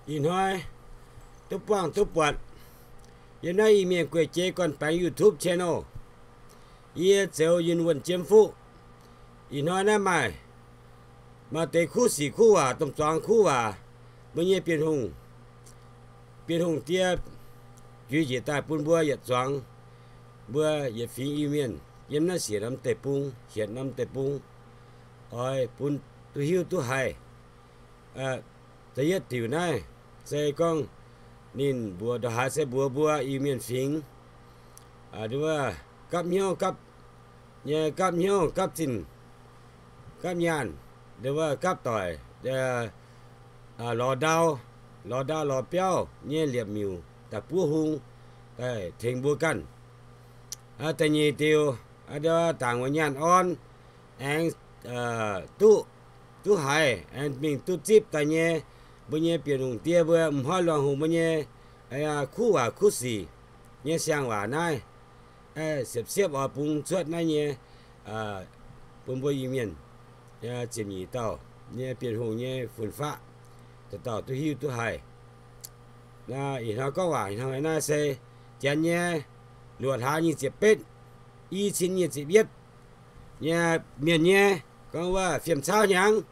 Ih hnoi duqv buangh duqv buatc yiem naaiv Iu-Mienh gueic jei gorn-baengx YouTube channel. Yie Zeuz Yunh Wuonh Jiem Fuqv. Ih hnoi naaiv maaih, maaih deix kuv sic kuv waac, domh zuangx kuv waac, mbuo nyei Bienh Hungh, Bienh Hungh die juix njiec daaih bun mbuo yietc zuangx, mbuo yietc fingx Iu-Mienh yiem naaiv siec norm deic-bung, hietc norm deic-bung, oix bun duqv hiuv duqv haih. Da'yietv diuc naaiv se gorngv ninh mbuox, ndongc haaix se mbuox mbuo Iu-Mienh fingx, nduov, gapv hnyouv gapv, nyei gapv hnyouv gapv zinh gapv nyaanh, nduov, gapv doic, lorz ndau, lorz ndau lorz biauv nyei liepc miuc daaih buov hung, daaih tengx mbuo ganh. Da'nyeic diuc, dangc wuov nyaanh orn aengx duqv, duqv haiz aengx mingh duqv zipv daaih nyei, mbuo nyei Bienh Hungh die mbuo m'hnoi luangh hoc mbuo nyei kuv waac kuv sic nyei siang-waac naaiv, siepv-siepv oix bungx cuotv naaiv nyei bun mbuo Iu-Mienh ziepc nyeic dauh nyei Bienh Hungh nyei fun-faqv dauh dauh duqv hiuv duqv haih. Ih hnoi gorngv waac ih hnoi naaiv se janx nyei luoqc hlaax nyic ziepc betv, i cin nyic ziepc yietv nyei, mienh nyei, gorngv wuov fiem caauv hnyangx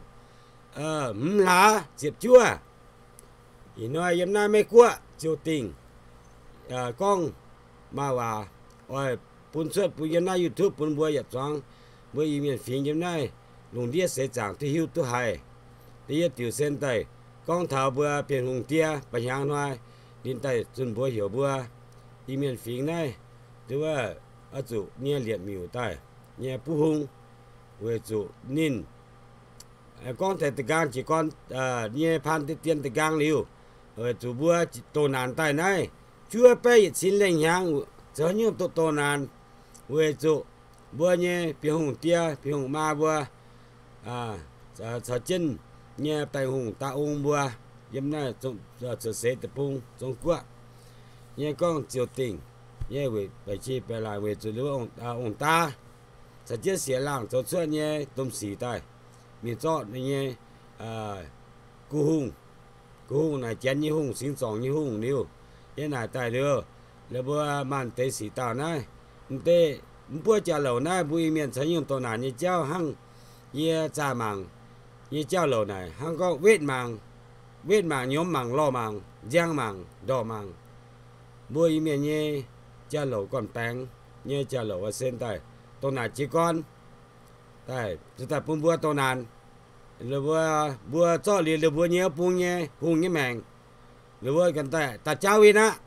hmz hlaax ziepc juov. Ih hnoi yiem naaiv Meiv Guoqv ziouc dingc gorngv maaih waac oix bun cuotv bun yiem naaiv YouTube bun mbuo yietc zuangx mbuo Iu-Mienh fingx yiem naaiv lungh ndiev seix zaangc duqv hiuv duqv haih. Da'yietv diuc se daaih gorngv taux mbuo Bienh Hungh die mba'hnyangx hnoi ninh daaih zunh mbuox heuc mbuo Iu-Mienh fingx naaiv, nduov, oix zuqc nyei liepc miuc daaih nyei buov hung, weic zuqc ninh gorngv deix da'nqaang jiez gorn nyei paan deix dien da'nqaang liuz, weic zuqc mbuo doh naanc daaih naaiv juov baeqv yietc cin lengh hnyangx zoux haaix nyungc doh doh naanc, weic zuqc mbuo nyei Bienh Hungh die Bienh Hungh maa mbuo caux jienv nyei baengh hungh da'ong mbuo yiem naaiv cuotv seix deic-bung Zong Guoqv nyei gorngv ziouc dingc nyei weic baeqc qiex baeqc laaic weic zuqc liuz ong-daav caux jienv sieqv-laangh zoux cuotv nyei domh sic daaih mingh zorqv ninh nyei Gu Hungh. Gu Hungh naaic janx nyei hungh, singx zorngc nyei hungh liuz, yie naaic daaih liuz, la'mbuo maanc deix sic dauh naaiv, mv deix mv buov jauv-louc naaiv mbuo Iu-Mienh caux nyungc doh naanc nyei jauv hnangv yie zaah mangc nyei jauv-louc naaic hnangv gorngv wetv mangc, wetv mangc, nyiemz mangc, lorh mangc, nziang mangc, ndorqc mangc. Mbuo Iu-Mienh nyei jauv-louc gorn-baengx nyei jauv-louc wuov sen daaih doh naanc jiez gorn daaih, daaih bun mbuo doh naanc. Mbuo, mbuo zorqv liuz liuz mbuo nyei wuov bung nyei hungh nyei maengc, liuz mbuo ganh daaih daaih jauv win aqv.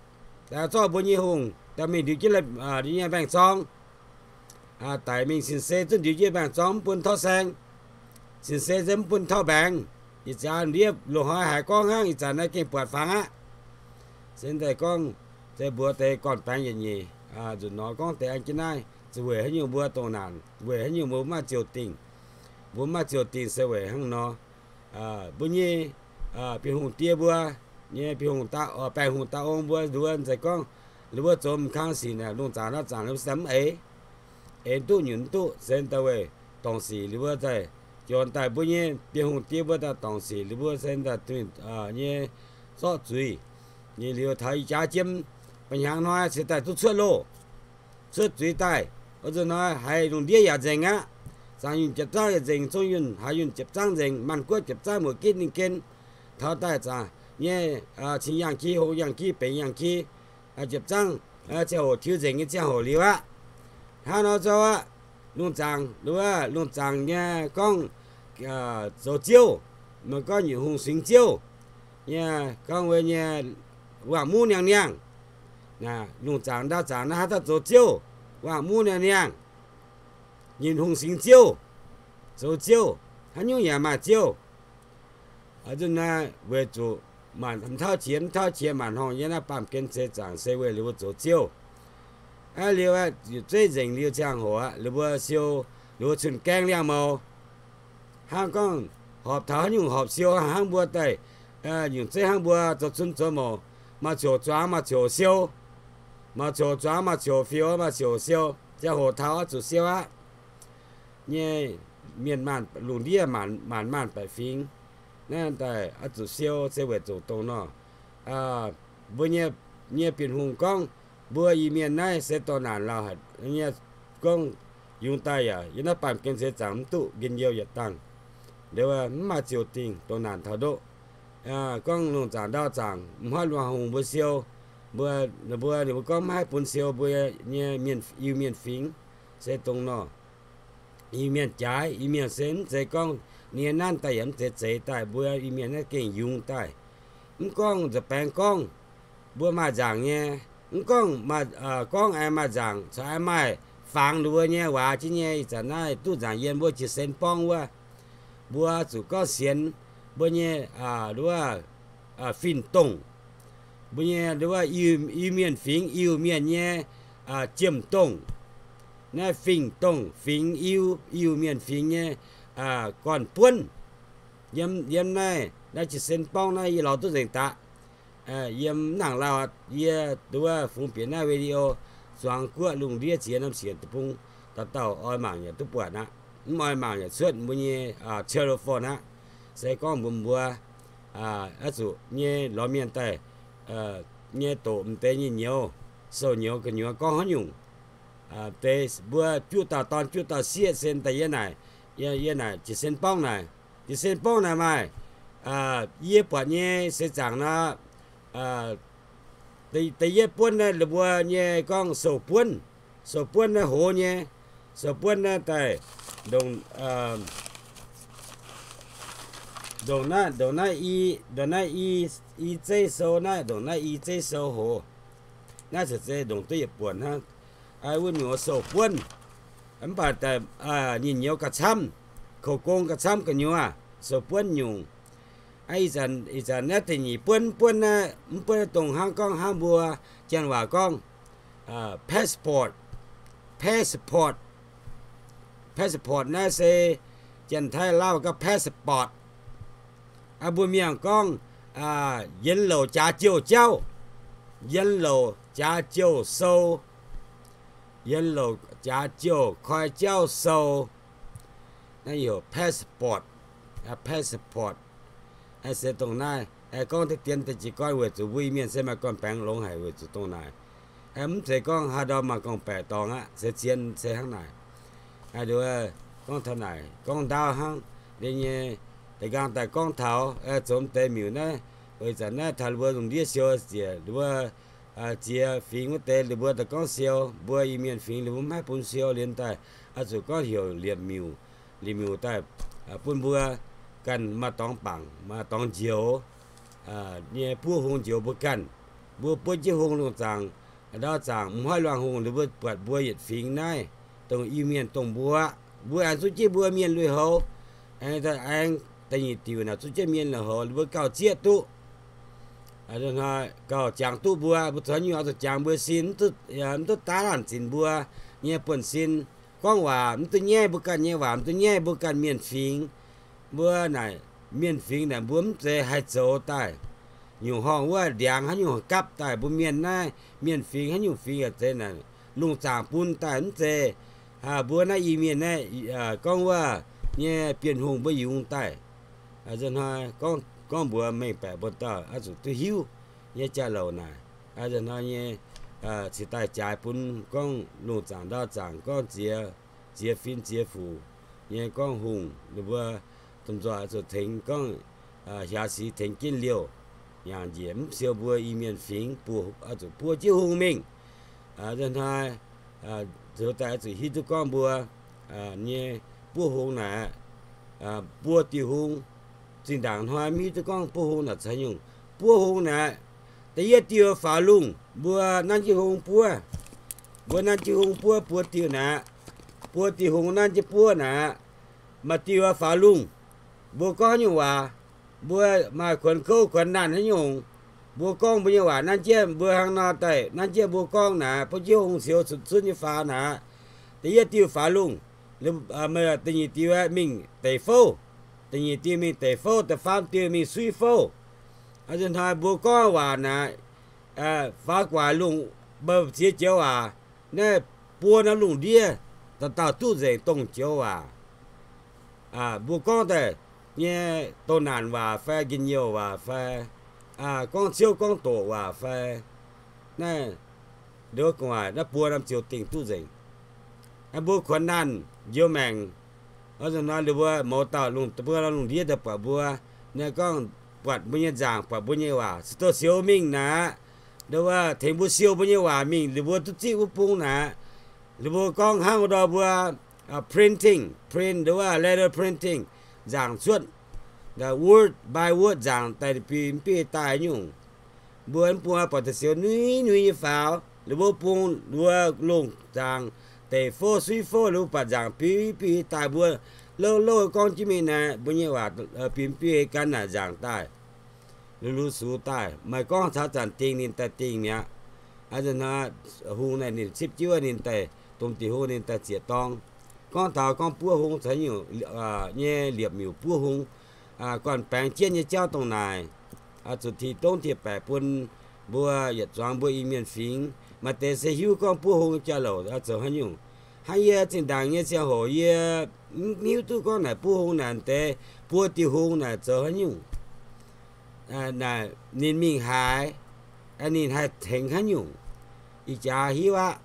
Daaih zorqv mbuo nyei hungh daaih mingh ndiux jienv nyei mbaengx-zorng. Daic mingh sin-seix zungv ndiux jienv mbaengx-zorng mv bun torv saeng. Sin-seix se mv bun torv mbaengx. Ih zanc ndiev loz-hnoi haiz gorngv hnangv, ih zanc naaiv gengh buatc fangx aqv. Se daaih gorngv, se mbuox deix gorn-baengx yietc nyeic, nzunc nor gorngv deix an jienv naaiv, zuqc weic haaix nyungc mbuo doh naanc, weic haaix nyungc mbuo maiv ziouc dingc. Mbuo maiv ziouc dingc se weic hnangv nor. Mbuo nyei Bienh Hungh die mbuo nyei Bienh Hungh, baengh hungh da'ong mbuo nduov nzengc gorngv, ninh mbuo zoux m'kang sic naaic lungh zaangc naaiv zaangc ninh mbuo se mv eix, eix duqv nyunc duqv se daaih weic dorngc sic ninh mbuo daaih, juonx daaih mbuo nyei Bienh Hungh die mbuo daaih dorngc sic ninh mbuo se daaih nyei zorqv zuiz. Nyei liuz taux ih jaax jiem, mba'hnyangx hnoi se daaih duqv cuotv loh, cuotv zuiz daaih. Wuov zanc hnoi haiz lungh ndiev yaac nzengc aqv. Zaangc yunh jiepc zangv yaac nzengc, zong yunh haaix yunh jiepc zangv nzengc, maanh guoqv jiepc zangv muoc gitv ninh gen. Taux daaih zaangc nyei cing yangh ki, hong yangh ki, benx yangh ki, jiepc zangv ziangh hoc tiux nzengc nyei ziangh hoc liuz aqv. Hnangv nor zouv aqv. Lungh zaangc, lungh zaangc nyei gorngv zoux ziouv, meih gorngv nyungc hungh singx ziouv nyei, gorngv wuov nyei wangh muv niangh niangh. Lungh zaangc ndau zaangc naaiv haaix dauh zoux ziouv, wangh muv niangh niangh, nyungc hungh singx ziouv, zoux ziouv, haaix nyungc yaac maaih ziouv. Nzunc naaiv weic zuqc mv tauv qiex, mv tauv qiex maanc horngh yiem naaiv baamh gen seix zaangc se weic ninh mbuo zoux ziouv. Aa, liuz aqv, zueiv nzengc liuz ziangh hoc aqv, ninh mbuo siou, ninh mbuo cun gaeng liangh mouz. Hnangv gorngv horpc taux haaix nyungc horpc siou hnangv mbuo daaih, nyungc zeiv hnangv mbuo zoux cun zoux mouc, maaih coc zuangx maaih coc siou, maaih coc zuangx maaih coc fiou, maaih coc siou, ziangh hoc taux oix zuqc siou aqv. Nyei mienh maanh lungh ndiev maanc maanh baeqc fingx naaiv daaih oix zuqc siou se weic zuqc dongh nor. mbuo nyei, nyei Bienh Hungh gorngv, mbuo Iu-Mienh naaiv se dongh naanc lauh haic nyei, gorngv yungz daaih yaac yiem naaiv baamh gen seix zaangc mv duqv njien-youh yietc dangh. Liuz mv maaih ziouc dingh, dongh naanc taux ndoqv. Gorngv lungh zaangc ndau zaangc mv haih luangh hungh mbuo siou, mbuo, mbuo, ninh mbuo gorngv mv haih bun siou mbuo nyei mienh, Iu-Mienh fingx, se dongh nor. Iu-Mienh jaaix, Iu-Mienh se mv zeiz gorngv ninh nyei nanv daaih yaac mv zeiz zeix daaih, mbuo Iu-Mienh naaiv gengh yungz daaih. Mv gorngv nza'baengx gorngv, mbuo maaih nzaangc nyei, mv gorngv, gorngv aengx maaih nzaangc, corc aengx maaih fangx ninh mbuo nyei waac jienv nyei. Ih zanc naaiv duqv nzaangc yiem mbuo Jiu-Sen Borngv wuov, mbuo zuqc gorngv sienx mbuo nyei, wuov, fin-dongh, mbuo nyei, wuov, Iu-Mienh fingx, Iu-Mienh nyei jiem-dongh, naaiv fin-dongh fingx Iu, Iu-Mienh fingx nyei gorn-buonv. Yiem, yiem naaiv, naaiv Jiu-Sen Borngv naaiv yie lorz duqv nzengc daqv. Yiem mv nangc lauh yie duqv fungx bieqc naaiv video, zuangx guoqv lungh ndiev ziex norm siec deic-bung, dauh dauh oix mangc yaac duqv buatc aqv. Mv oix mangc yaac cuotv mbuo nyei telephone aqv. Se gorngv mbuo, mbuo oix zuqc nyei lorz mienh daaih nyei doqc m'deix nyei nyouz, sou-nyouz gu'nyuoz gorngv haaix nyungc. Deix mbuo juqv dauh dorn juqv dauh sieqv sen daaih yie naaic, yie naaic Jiu-Sen Borngv naaic, Jiu-Sen Borngv naaic maaih, yie buatc nyei seix zaangc nor, da'yietv buonv naaiv ninh mbuo nyei gorngv sou-buonv, sou-buonv naaiv hoz nyei, sou-buonv naaiv daaih ndongc, ndongc naaiv, ndongc naaiv i, ndongc naaiv i zeiv sou naaiv, ndongc naaiv i zeiv sou hoz. Naaiv se zeiz ndongc duqv yietc buonc hnangv. Wuov nyungc sou-buonv, mv baac daaih nyei nyouz ga'camv, koux gong ga'camv gu'nyuoz sou-buonv nyungc. Ih zanc naaiv da'nyeic buonv, buonv naaiv, mv buonv naaiv dongh hnangv gorngv hnangv mbuo janx waac gorngv passport, passport, passport naaiv se Janx-Taiv Lauv gorngv passport. Mbuo Mienh gorngv yienx louc jaax jouh jauv, yienx louc jaax jouh sou, yienx louc jaax jouh koi jauv sou. Naaiv heuc passport, passport. Se dongh naaiv gorngv deix dien deix jiez gorn weic zuqc mbuo Iu-Mienh se maaih gorn-baengx longx haic weic zuqc dongh naaic. Mv zeiz gorngv haaix ndau maaih gorngv-baeqc dorngx aqv, se zien se hnangv naaic. Gorngv taux naaic gorngv ndaauv hnangv. Liuz nyei da'nqaang daaih gorngv taux zoux deix miuc naaiv, weic zanc naaiv taux mbuo lungh ndiev siou ziec, mbuo ziex fingx wuov deix ninh mbuo daaih gorngv siou, mbuo Iu-Mienh fingx ninh mbuo mv haih bun siou liuz daaih, oix zuqc gorngv heuc liepc miuc, liepc miuc daaih bun mbuo ganh maaih dorngx bangc, maaih dorngx njoux nyei, buov hung njoux mbuo ganh. Mbuo buov jienv hung lungh zaangc, ndau zaangc, mv haih luangh hungh, ninh mbuo buatc mbuo yietc fingx naaiv, dongh Iu-Mienh dongh mbuo, mbuo aengx zuqv jienv mbuo mienh lui-houx, aengx da'nyeic diuc naaic zuqv jienv mienh lui-houx, ninh mbuo gauh zieqv duqv, gauh jangx duqv mbuo, mbuo zuqc haaix nyungc oix zuqc jangx mbuo sin, mv duqv daav laanh zinc mbuo nyei buonv-sin. Gorngv waac mv duqv nyaiv mbuo ganh nyei waac, mv duqv nyaiv mbuo ganh mienh fingx. Mbuo naaic mienh fingx naaic mbuo mv zeiz haih zoux daaih. Nyungc horngh wuov ndiangx haaix nyungc gapv daaih, mbuo mienh naaiv mienh fingx haaix nyungc fingx yaac zeiz naaic lungh zaangc bun daaih mv zeiz. Mbuo naaiv Iu-Mienh naaiv gorngv wuov nyei Bienh Hungh mbuo yungz daaih. Hnoi gorngv mbuox mengh baeqc mbuo dauh oix zuqc duqv hiuv nyei jauv-louc naaic. Hnoi nyei cingx daaih jaaix bun gorngv lungh zaangc ndau zaangc gorngv ziex, ziex fin ziex fuc nyei gorngv hungh ninh mbuo domh nzoih zuqc tengx gorngv hiaaux six tengx jienv liouh, yangh njiec mv siou mbuo Iu-Mienh fingx, zuqc buov jienv hung mingh. Hnoi zoux daaih zuqc hiuv duqv gorngv mbuo nyei buov hung naaic, buo diuh hung. Zinh ndaangc hnoi mv hiuv duqv gorngv buov hung naaic caux nyungc. Buov hung naaic, da'yietv diuh faaux lungh mbuo nanv jienv hung buov. Mbuo nanv jienv hung buov buo diuh naaic, buo diuh hung nanv jienv buov naaic, maaih diuh faaux lungh. Mbuo gorngv haaix nyungc waac, mbuo maaih kuonx kouv kuonx nanh haaix nyungc, mbuo gorngv mbuo nyei waac nanv jienv, mbuo hnangv nor daaih nanv jienv mbuo gorngv naaic, buov jienv hung siou cunx zunv nyei faaux naaic. Da'yietv diuh faaux lungh, da'nyeic diuh mingh deic fouv, da'nyeic diuh mingh deic fouv, da'faam diuh mingh suiv fouv. Hnoi mbuo gorngv waac naaic, faaux guaax lungh, mbuo ziex joux waac, naaiv buo norm lungh ndiev dauh dauh duqv nzengc dongh joux waac. Mbuo gorngv daaih nyei doh naanc waac fai njien-youh waac fai gorngv ciouv gorngv doqc waac fai naaiv, nduov gu'nguaaic naaiv buo norm ziouc dingc duqv nzengc. Mbuo kuonx naanh njoux maengc, nor liuz mbuo mouz dauh lungh, mbuo lungh ndiev daaih buatc mbuo, naaiv gorngv buatc mbuo nyei nzaangc, buatc mbuo nyei waac, se doh siou mingh naaic, nduov tengx mbuo siou mbuo nyei waac mingh liuz mbuo duqv zipv wuov bung naaic. Liuz mbuo gorngv hnangv wuov ndor mbuo printing, print, nduov letter printing, nzaangc cuotv, word by word nzaangc daaih biei biei daaih nyungc. Mbuo mv bung buatc doh siou nuiv nuiv nyei faaux, liuz mbuo bung mbuo longc nzaangc deic fouv suiv fouv liuz mbuo buatc nzaangc biei biei daaih mbuo louh louh gorngv jienv mingh naaic, mbuo nyei waac biei biei gan naaic nzaangc daaih, lu lu sux daaih. Maaih gorngv caux zanc dingh ninh daaih dingh mi'aqv. Hungh naaic ninh cipv jiuv ninh daaih domh diuh hung ninh daaih zieqc dorng. Gorngv taux gorngv buov hung caux nyungc nyei liepc miuc buov hung, gorn-baengx jienv nyei jauv dongh naaic, zuqc tih dongv tih baeqc bun mbuo yietc zuangx mbuo Iu-Mienh fingx. Maaih deix se hiuv gorngv buov hung jauv-louc zoux haaix nyungc. Hnangv yie zinh ndaangc nyei ziangh hoc yie mv hiuv duqv gorngv naaic buov hung naaic deix buo diuh hung naaic zoux haaix nyungc. Naaic ninh mingh haaix, ninh haih tengx haaix nyungc. Ih jaax hiuv aqv.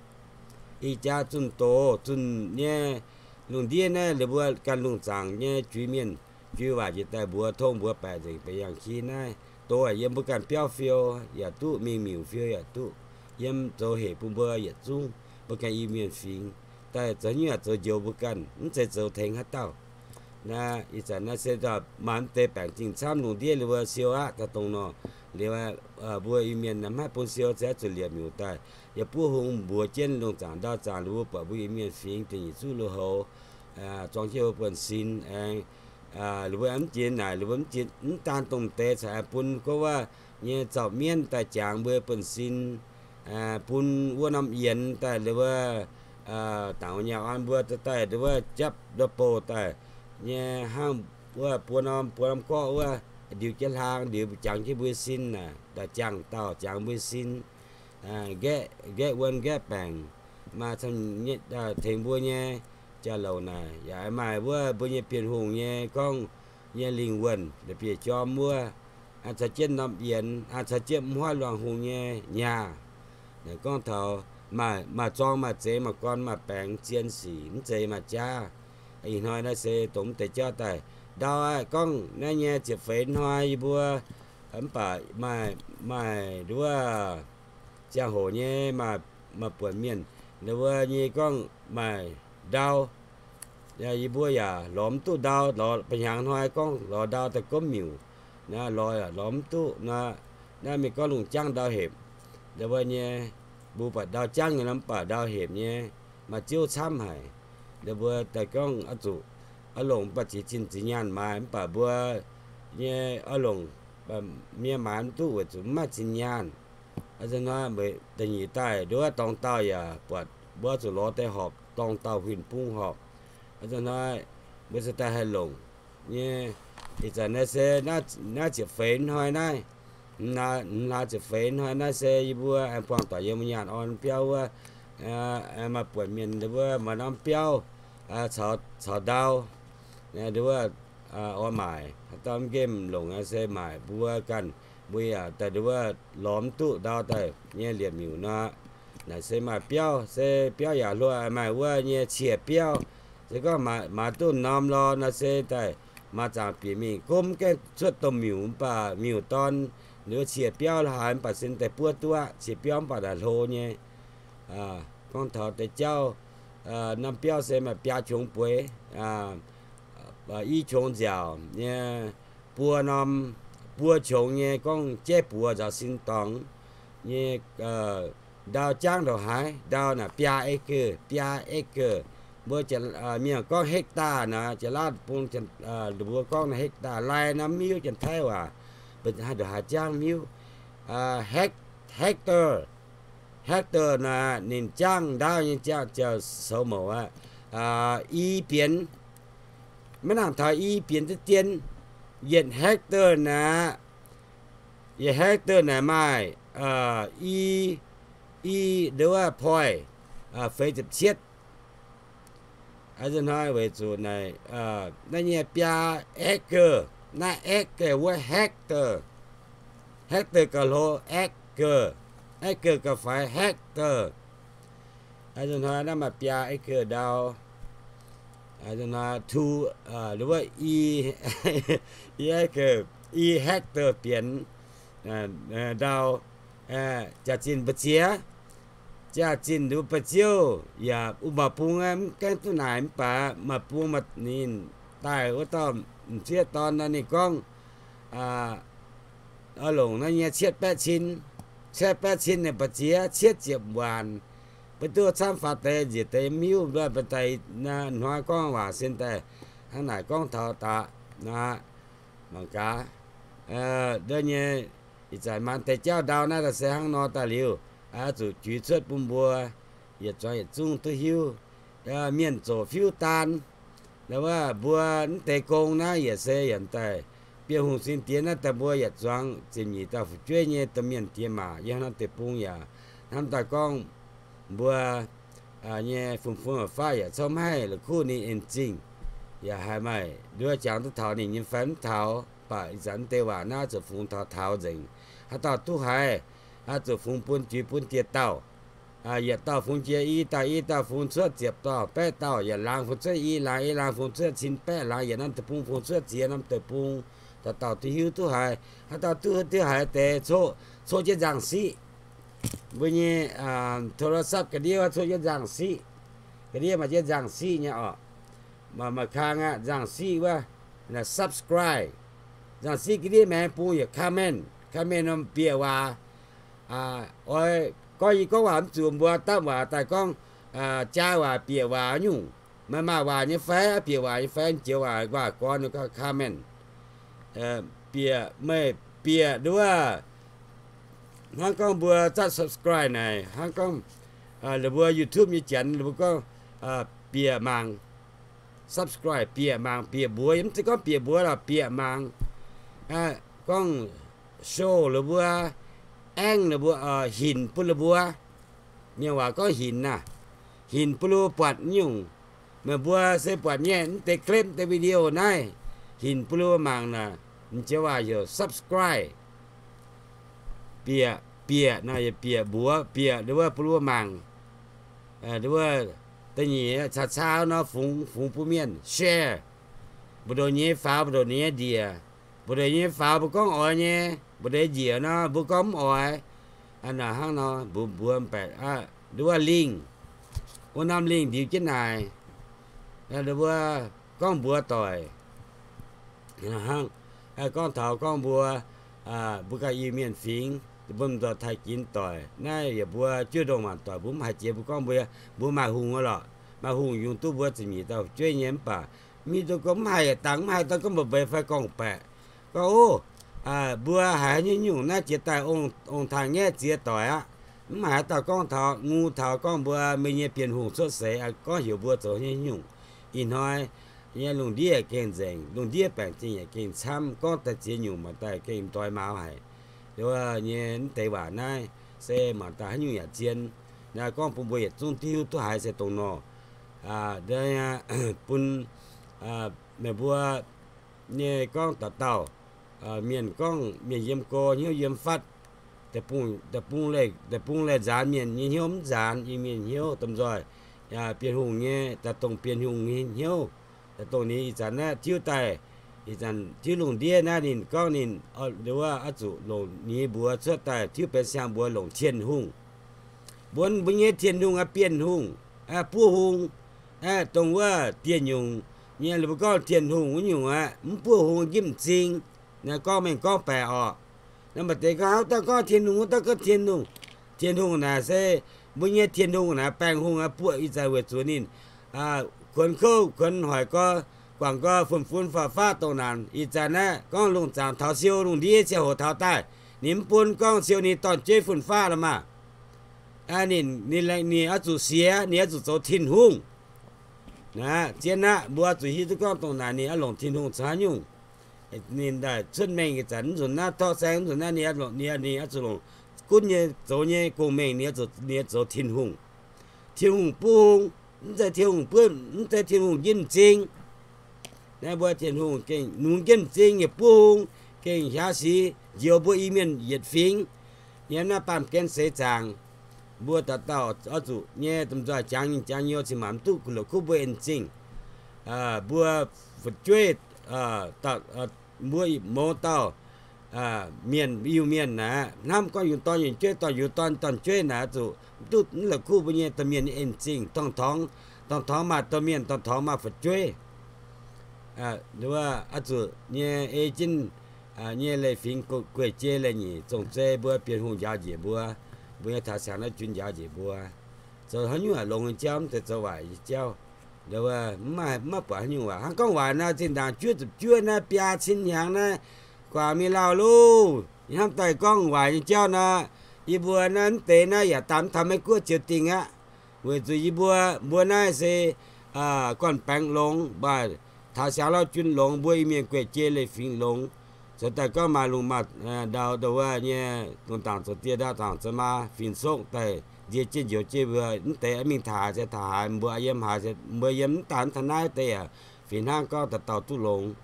Ih jaax zunh doz zunh nyei lungh ndiev naaiv, ninh mbuo ganh lungh zaangc nyei juiz mienh, juiz waac jiex daaih mbuox tong mbuox baeqc nzengc, baeqc yangh ki naaiv. Doz yiem mbuo ganh biauv fiou yaac duqv, mingh miuc fiou yaac duqv, yiem zoux hec bun mbuo yietc zungv, mbuo ganh Iu-Mienh fingx daaih zoux nyuoqc zoux njoux mbuo ganh, mv zeiz zoux tengx haaix dauh. Naaiv ih zanc naaiv se maaih mv deix baengc zingh camv lungh ndiev liuz mbuo siou aqv daaih dongh nor. Liuz mbuo Iu-Mienh mv haih bun siou, se zuqc liepc miuc daaih. Yaac buov hung mbuox jienv lungh zaangc ndau zaangc liuz mbuo buatc mbuo Iu-Mienh fingx da'nyeic zuqv lui-houx, zuangx jienv mbuo buonv-sin aengx, liuz mbuo mv jiex naaic, liuz mbuo mv jiex, mv daan dongh deix caux aengx bun gorngv wuov nyei zaux mienv daaih jangx mbuo buonv-sin, bun wuov norm yienx daaih liuz wuov, dangc nyaah orn mbuo daaih, liuz wuov japv ndau bouh daaih nyei hnangv wuov buo norm, buo norm gorqv wuov, ndiux jienv hlaang, ndiux jangx jienv mbuo sin naaic, daaih jangx dauh jangx mbuo sin, nqaeqv, nqaeqv wuon nqaeqv baengc, maaih tengx mbuo nyei jauv-louc naaic. Yaac maaih wuov mbuo nyei Bienh Hungh nyei gorngv nyei lingh wuonh, la'bieiv-jorm wuov, caux jienv norm yienx, caux jienv mv huaav luangh hungh nyei nyaah. Naaic gorngv taux maaih, maaih zorng maaih zeiz, maaih gorn maaih baengx, zien sic mv zeiz maaih jaav. Ih hnoi naaiv se dongh mv deix jauv daaih. Ndau aqv, gorngv naaiv nyei ziepc feix hnoi yie mbuo mv baac maaih, maaih nduov ziangh hoc nyei maaih, maaih buonc mienh, nduov nyei gorngv maaih ndau. Yie mbuo yaac lorz mv duqv ndau, lorz ba'hnyangx hnoi gorngv lorz ndau daaih gomv miuc, lorz, lorz mv duqv nor. Naaiv mingh gorngv lungh jangv ndau hepc, nduov nyei, mbuo buatc ndau jangv nyei nor mv baac ndau hepc nyei, maaih ziouv camv haic. Nduov mbuo daaih gorngv oix zuqc, oix longc mv baac ziex zinh ziex nyaanh maaiz, mv baac mbuo nyei oix longc mienh maaiz mv duqv weic zuqc mv maaih zinh nyaanh. Hnoi da'nyeic daaih nduov dorngx dauh yaac buatc mbuo zuqc lorz deix horpc, dorngx dauh huin bung horpc. Hnoi mbuo se daaih haih longc nyei. Ih zanc naaiv se naaiv ziepc feix hnoi naaiv, hmz hlaax ziepc feix hnoi naaiv se yie mbuo aengx buangh doic yiem nyaanh orn biauv wuov, maaih buonc mienh wuov maaih norm biauv caux ndau, nduov wuov, oix maaic haaix dauh mv nqemh longc se maaic mbuo ganh, mbuo yaac daaih nduov wuov lorz mv duqv ndau daaih nyei liepc miuc nor. Naaic se maaih biauv, se biauv yaac hluo, maaih wuov nyei cie biauv. Se gorngv maaiz duqv norm lorh nor se daaih maaiz zaangc bieqc mingh gomv gaengh cuotv domh miuc, mv baac miuc dorn nduov cie biauv haaix mv baac sin daaih buov duqv aqv. Cie biauv mv baac naaic hlo nyei. Gorngv taux deix jauv, norm biauv se maaih biaa qongx bueix, i qongx nziaauc nyei, buo norm, buo qongx nyei gorngv jaiv buoz nzaaux sin dorngx nyei. Ndau jangv ndongc haaix, ndau naaic biaa acre, biaa acre. Mbuo mienh gorngv hectare naaic, Janx-Laauv bung, mbuo gorngv naaic hectare lai norm miuv, Janx-Taiv waac mbuo haih ndongc haaix jangv miuv. Hec-, hectare, hectare naaic ninh jangv ndaauv nyei jangv ziouc soux mouc aqv. I bienx, maiv nangc taux i bienx deix dien, yietc hectare naaic, yietc hectare naaic maaih i, i, nduov, point feix ziepc cietv. Hnoi weic zuqc naaic, naaiv nyei biaa acre, naaiv acre wuov hectare. Hector gauh hlo, acre, acre gauh faix, hector. Hnoi naaiv maaih biaa acre ndau. Hnoi two, wuov i, i acre, i hector bienx ndau. Jaax-zinh mbu'ziex, jaax-zinh nduqc ba'ziouv yaac wuov maaih bung mv gaengh duqv naaic mv baac maaih bung ninh daaih wuov dauh m'sieqv dorn nor ninh gorngv, oix longc naaiv nyei cietv baeqv cin, cietv baeqv cin ninh ba'ziex cietv ziepc waanc. Mv duqv camv faaux deix nziex deix mv hiuv, mv baac daaih hnoi gorngv waac sin daaih hnangv naaic gorngv taux daqc aqv. Mangc gaax, nyei, ih zanc maanc deix jauv ndau naaiv daaih se hnangv nor daaih liuz, zuqc juix cuotv bun mbuo yietc zuangx yietc zungv duqv hiuv. Mienh zoqc fiuv daan, wuov mbuo mv deix gong naaiv yaac se yaac daaih, Bienh Hungh sin diex naaiv daaih mbuo yietc zuangx ziepc nyeic dauh fu'jueiv nyei domh mienh diex maac yiem naaiv deic-bung yaac hnamv daaih gorngv mbuo nyei fun-fun faqv yaac corc maiv haih la'kuqv ninh en zingh. Yaac haiz maaih nduov jangx duqv taux ninh nyei fai mv taux, mv baac ih zanc mv deix waac naaiv zuqc fungx taux taux nzengc. Haaix dauh duqv haiz, zuqc fungx bun juix bun dieh dauh. Yietc dauh fungx jiex i dauh, i dauh fungx cuotv ziepc dauh, baeqv dauh, yietc laangz fungx cuotv i laangz, i laangz fungx cuotv cin baeqv laangz, yietc norm deic-bung fungx cuotv ziex norm deic-bung. Dauh dauh duqv hiuv duqv haiz, haaix dauh duqv hiuv duqv haiz deix coqv, coqv jienv nzangc siqv. Mbuo nyei โทรศัพท์ ga'ndiev coqv jienv nzangc siqv. Ga'ndiev maaih jienv nzangc siqv nyei orqc. Maaih, maaih kang aqv, nzangc siqv wuov, subscribe. Nzangc siqv ga'ndiev maengx bung yietc comment, comment norm bieqc waac. Oix gorngv yie gorngv waac mv zuqc mbuo dapv waac daaih gorngv jaa waac bieqc waac nyungc. Meih maaih waac nyei fai, bieqc waac nyei fai, joux waac, waac gorn comment. Bieqc, meih bieqc nduov, hnangv gorngv mbuo zatv subscribe naaic, hnangv gorngv la'mbuo YouTube nyei janx la'mbuo gorngv bieqc mangc. Subscribe bieqc mangc, bieqc mbuox, yie mv zeiz gorngv bieqc mbuox lorqc, bieqc mangc. Gorngv show la'mbuo, aengv la'mbuo, hinc bun la'mbuo. Mienh waac gorngv hinc naaic, hinc bun la'mbuo buatc nyungc. Meih mbuo se buatc nyei mv deix clip, mv deix video naaiv, hinc bun la'mbuo mangc naaic, m'joux waac heuc subscribe. Bieqc, bieqc naaic, bieqc mbuox, bieqc wuov bun la'mbuo mangc. Wuov da'nyeic caux cau nor fungx, fungx bun mienh share. Mbu'ndongx nyei faaux, mbu'ndongx nyei ndieqc. Mbu'ndongx nyei faaux mbuo gorngv oix nyei, mbu'ndongx njiec nor mbuo gorngv mv oix. Hnangv nor mbuox mbuo mbaeqc, wuov lingh, wuov norm lingh ndiux jienv naaic, mbuo gorngv mbuox doic. Hnangv gorngv taux gorngv mbuo, mbuo ganh Iu-Mienh fingx, mbuo m'nzorc taaih ginx doic naaiv yaac mbuo juov ndongh maanc doic mbuo mv haiz jiex mbuo gorngv mbuo, mbuo maaih hungh wuov lorqc. Maaih hungh yungz duqv mbuo ziepc nyeic dauh fu'jueiv nyei mv baac mv hiuv duqv gorngv mv haiz yietc dangh, mv haiz dauh gorngv mba'mbeix fai gorngv-baeqc. Gorngv, o, mbuo haiz haaix nyungc-nyungc naaiv jiex daaih ong-taaix-ngaeqv ziex doic aqv. Mv haiz dauh gorngv taux ngu taux gorngv mbuo mingh nyei Bienh Hungh cuotv seix gorngv heuc mbuo zoux haaix nyungc. Ih hnoi nyei lungh ndiev gengh nzengc, lungh ndiev baengc zingh yaac gengh camv, gorngv daaih ziex nyungc maaih daaih gengh doix mauz haic. Wuov nyei mv deix waac naaiv se mangc daaih haaix nyungc yaac zien. Naaiv gorngv bun mbuo yietc zungv diuv duqv haiz se dongh nor. Bun meih mbuo nyei gorngv dauh dauh mienh gorngv mienh yiem go hnyouv yiem fatv, deic-bung, deic-bung leih nzaanx mienh nyei hnyouv mv nzaanx Iu-Mienh hnyouv domh nzoih. Bienh Hungh nyei, daaih dongh Bienh Hungh nyei hnyouv, daaih dongh ninh ih zanc naaiv tiuv daaih, ih zanc tiuv lungh ndiev naaiv ninh gorngv ninh wuov oix zuqc longc ninh mbuox cuotv daaih tiuv benx siang-mbuox longc Tin-Hungh. Mbuo, mbuo nyei Tin-Hungh aeqv, Bienh Hungh, Buov Hungh, dongh wuov dieh nyungc nyei, mbuo gorngv Tin-Hungh wuov nyungc aqv, mv Buov Hungh nqimv m'zing. Naaiv gorngv mengh gorngv baeqc orqc. Naaiv maaih deix gorngv, haaix dauh gorngv Tin-Hungh, wuov dauh gorngv Tin-Hungh. Tin-Hungh naaic se mbuo nyei Tin-Hungh naaic, baengh hungh aqv, buoqv ih zanc weic zuqc ninh kuonx kouv kuonx hoic gorx, guangc gorx fun-fun faqv-faqv dongh naanc. Ih zanc naaiv gorngv lungh zaangc taux siou, lungh ndiev ziangh hoc taux daaih, ninh mv bun gorngv siou ninh dorn-jueiv fun-faqv lorqc maah. Ninh, ninh, ninh oix zuqc siex, ninh oix zuqc zoux Tin-Hungh. Zien aqv, mbuo oix zuqc hiuv duqv gorngv dongh naaic ninh oix longc Tin-Hungh caux haaix nyungc. Ninh daaih cuotv mengh ih zanc mv nzunc naaiv torqv saeng, mv nzunc naaiv ninh, ninh oix zuqc longc gunv nyei zoux nyei gong-mengh, ninh oix zuqc, ninh oix zoux Tin-Hungh. Tin-Hungh buov hung, mv zeiz Tin-Hungh buov, mv zeiz Tin-Hungh nqimv m'zing. Naaiv mbuo Tin-Hungh gengh nungx nqimv m'zing yaac buov hung, gengh hiaav sic njoux mbuo Iu-Mienh yietc fingx. Yiem naaiv baamh gen seix zaangc, mbuo dauh dauh oix zuqc nyei domh nzoih jangx nyei jangx nyouz cin maac mv duqv la'kuqv mbuo en zingh. Mbuo fu'jueiv, mbuo mouz dauh mienh Iu-Mienh naaic, hnamv gorngv yungz dorn yungz jueiv, dorn yungz dorn dorn jueiv naaic, zuqc mv duqv la'kuqv mbuo nyei domh mienh nyei en zingh. Dorngx torngx, dorngx torngx maaih domh mienh, dorngx torngx maaih fu'jueiv. Oix zuqc nyei ei jienv nyei leiz-fingx gueic jei leiz-nyic zong zei mbuo Bienh Hungh njaaux njiec mbuo, mbuo nyei taux siangx naaiv jun njaaux njiec mbuo. Zoux haaix nyungc longx nyei jauv, mv zeiz zoux waaic nyei jauv. Mv maaih, mv maaih buatc haaix nyungc waac. Hnangv gorngv waaic naaiv, zinh ndaangc juov ziepc juov naaiv, biaa cin hnyangx naaiv, guangc mingh lauh loh. Yie hnamv daaih gorngv waaic nyei jauv nor, yie mbuo naaiv mv deix naaiv yaac daanh mv taux Meiv Guoqv ziouc dingh aqv. Weic zuqc yie mbuo, mbuo naaiv se gorn-baengx longx, mv baac taux siangx lauv jun longx, mbuo Iu-Mienh gueic jei leiz-fingx longx. Zoux daaih gorngv maaih lungh maaih ndau, ndau wuov nyei dongh dangc zoux dieh ndau dangc zoux maa, fingx-sokv daaih nzie jienv njoux jienv mbuo mv deix, mingh taux haaix se taux haaix, mbuo yiem haaix se mbuo yiem, mv daaih mv taux naaiv deix yaac fih hnangv, gorngv dauh dauh duqv longx.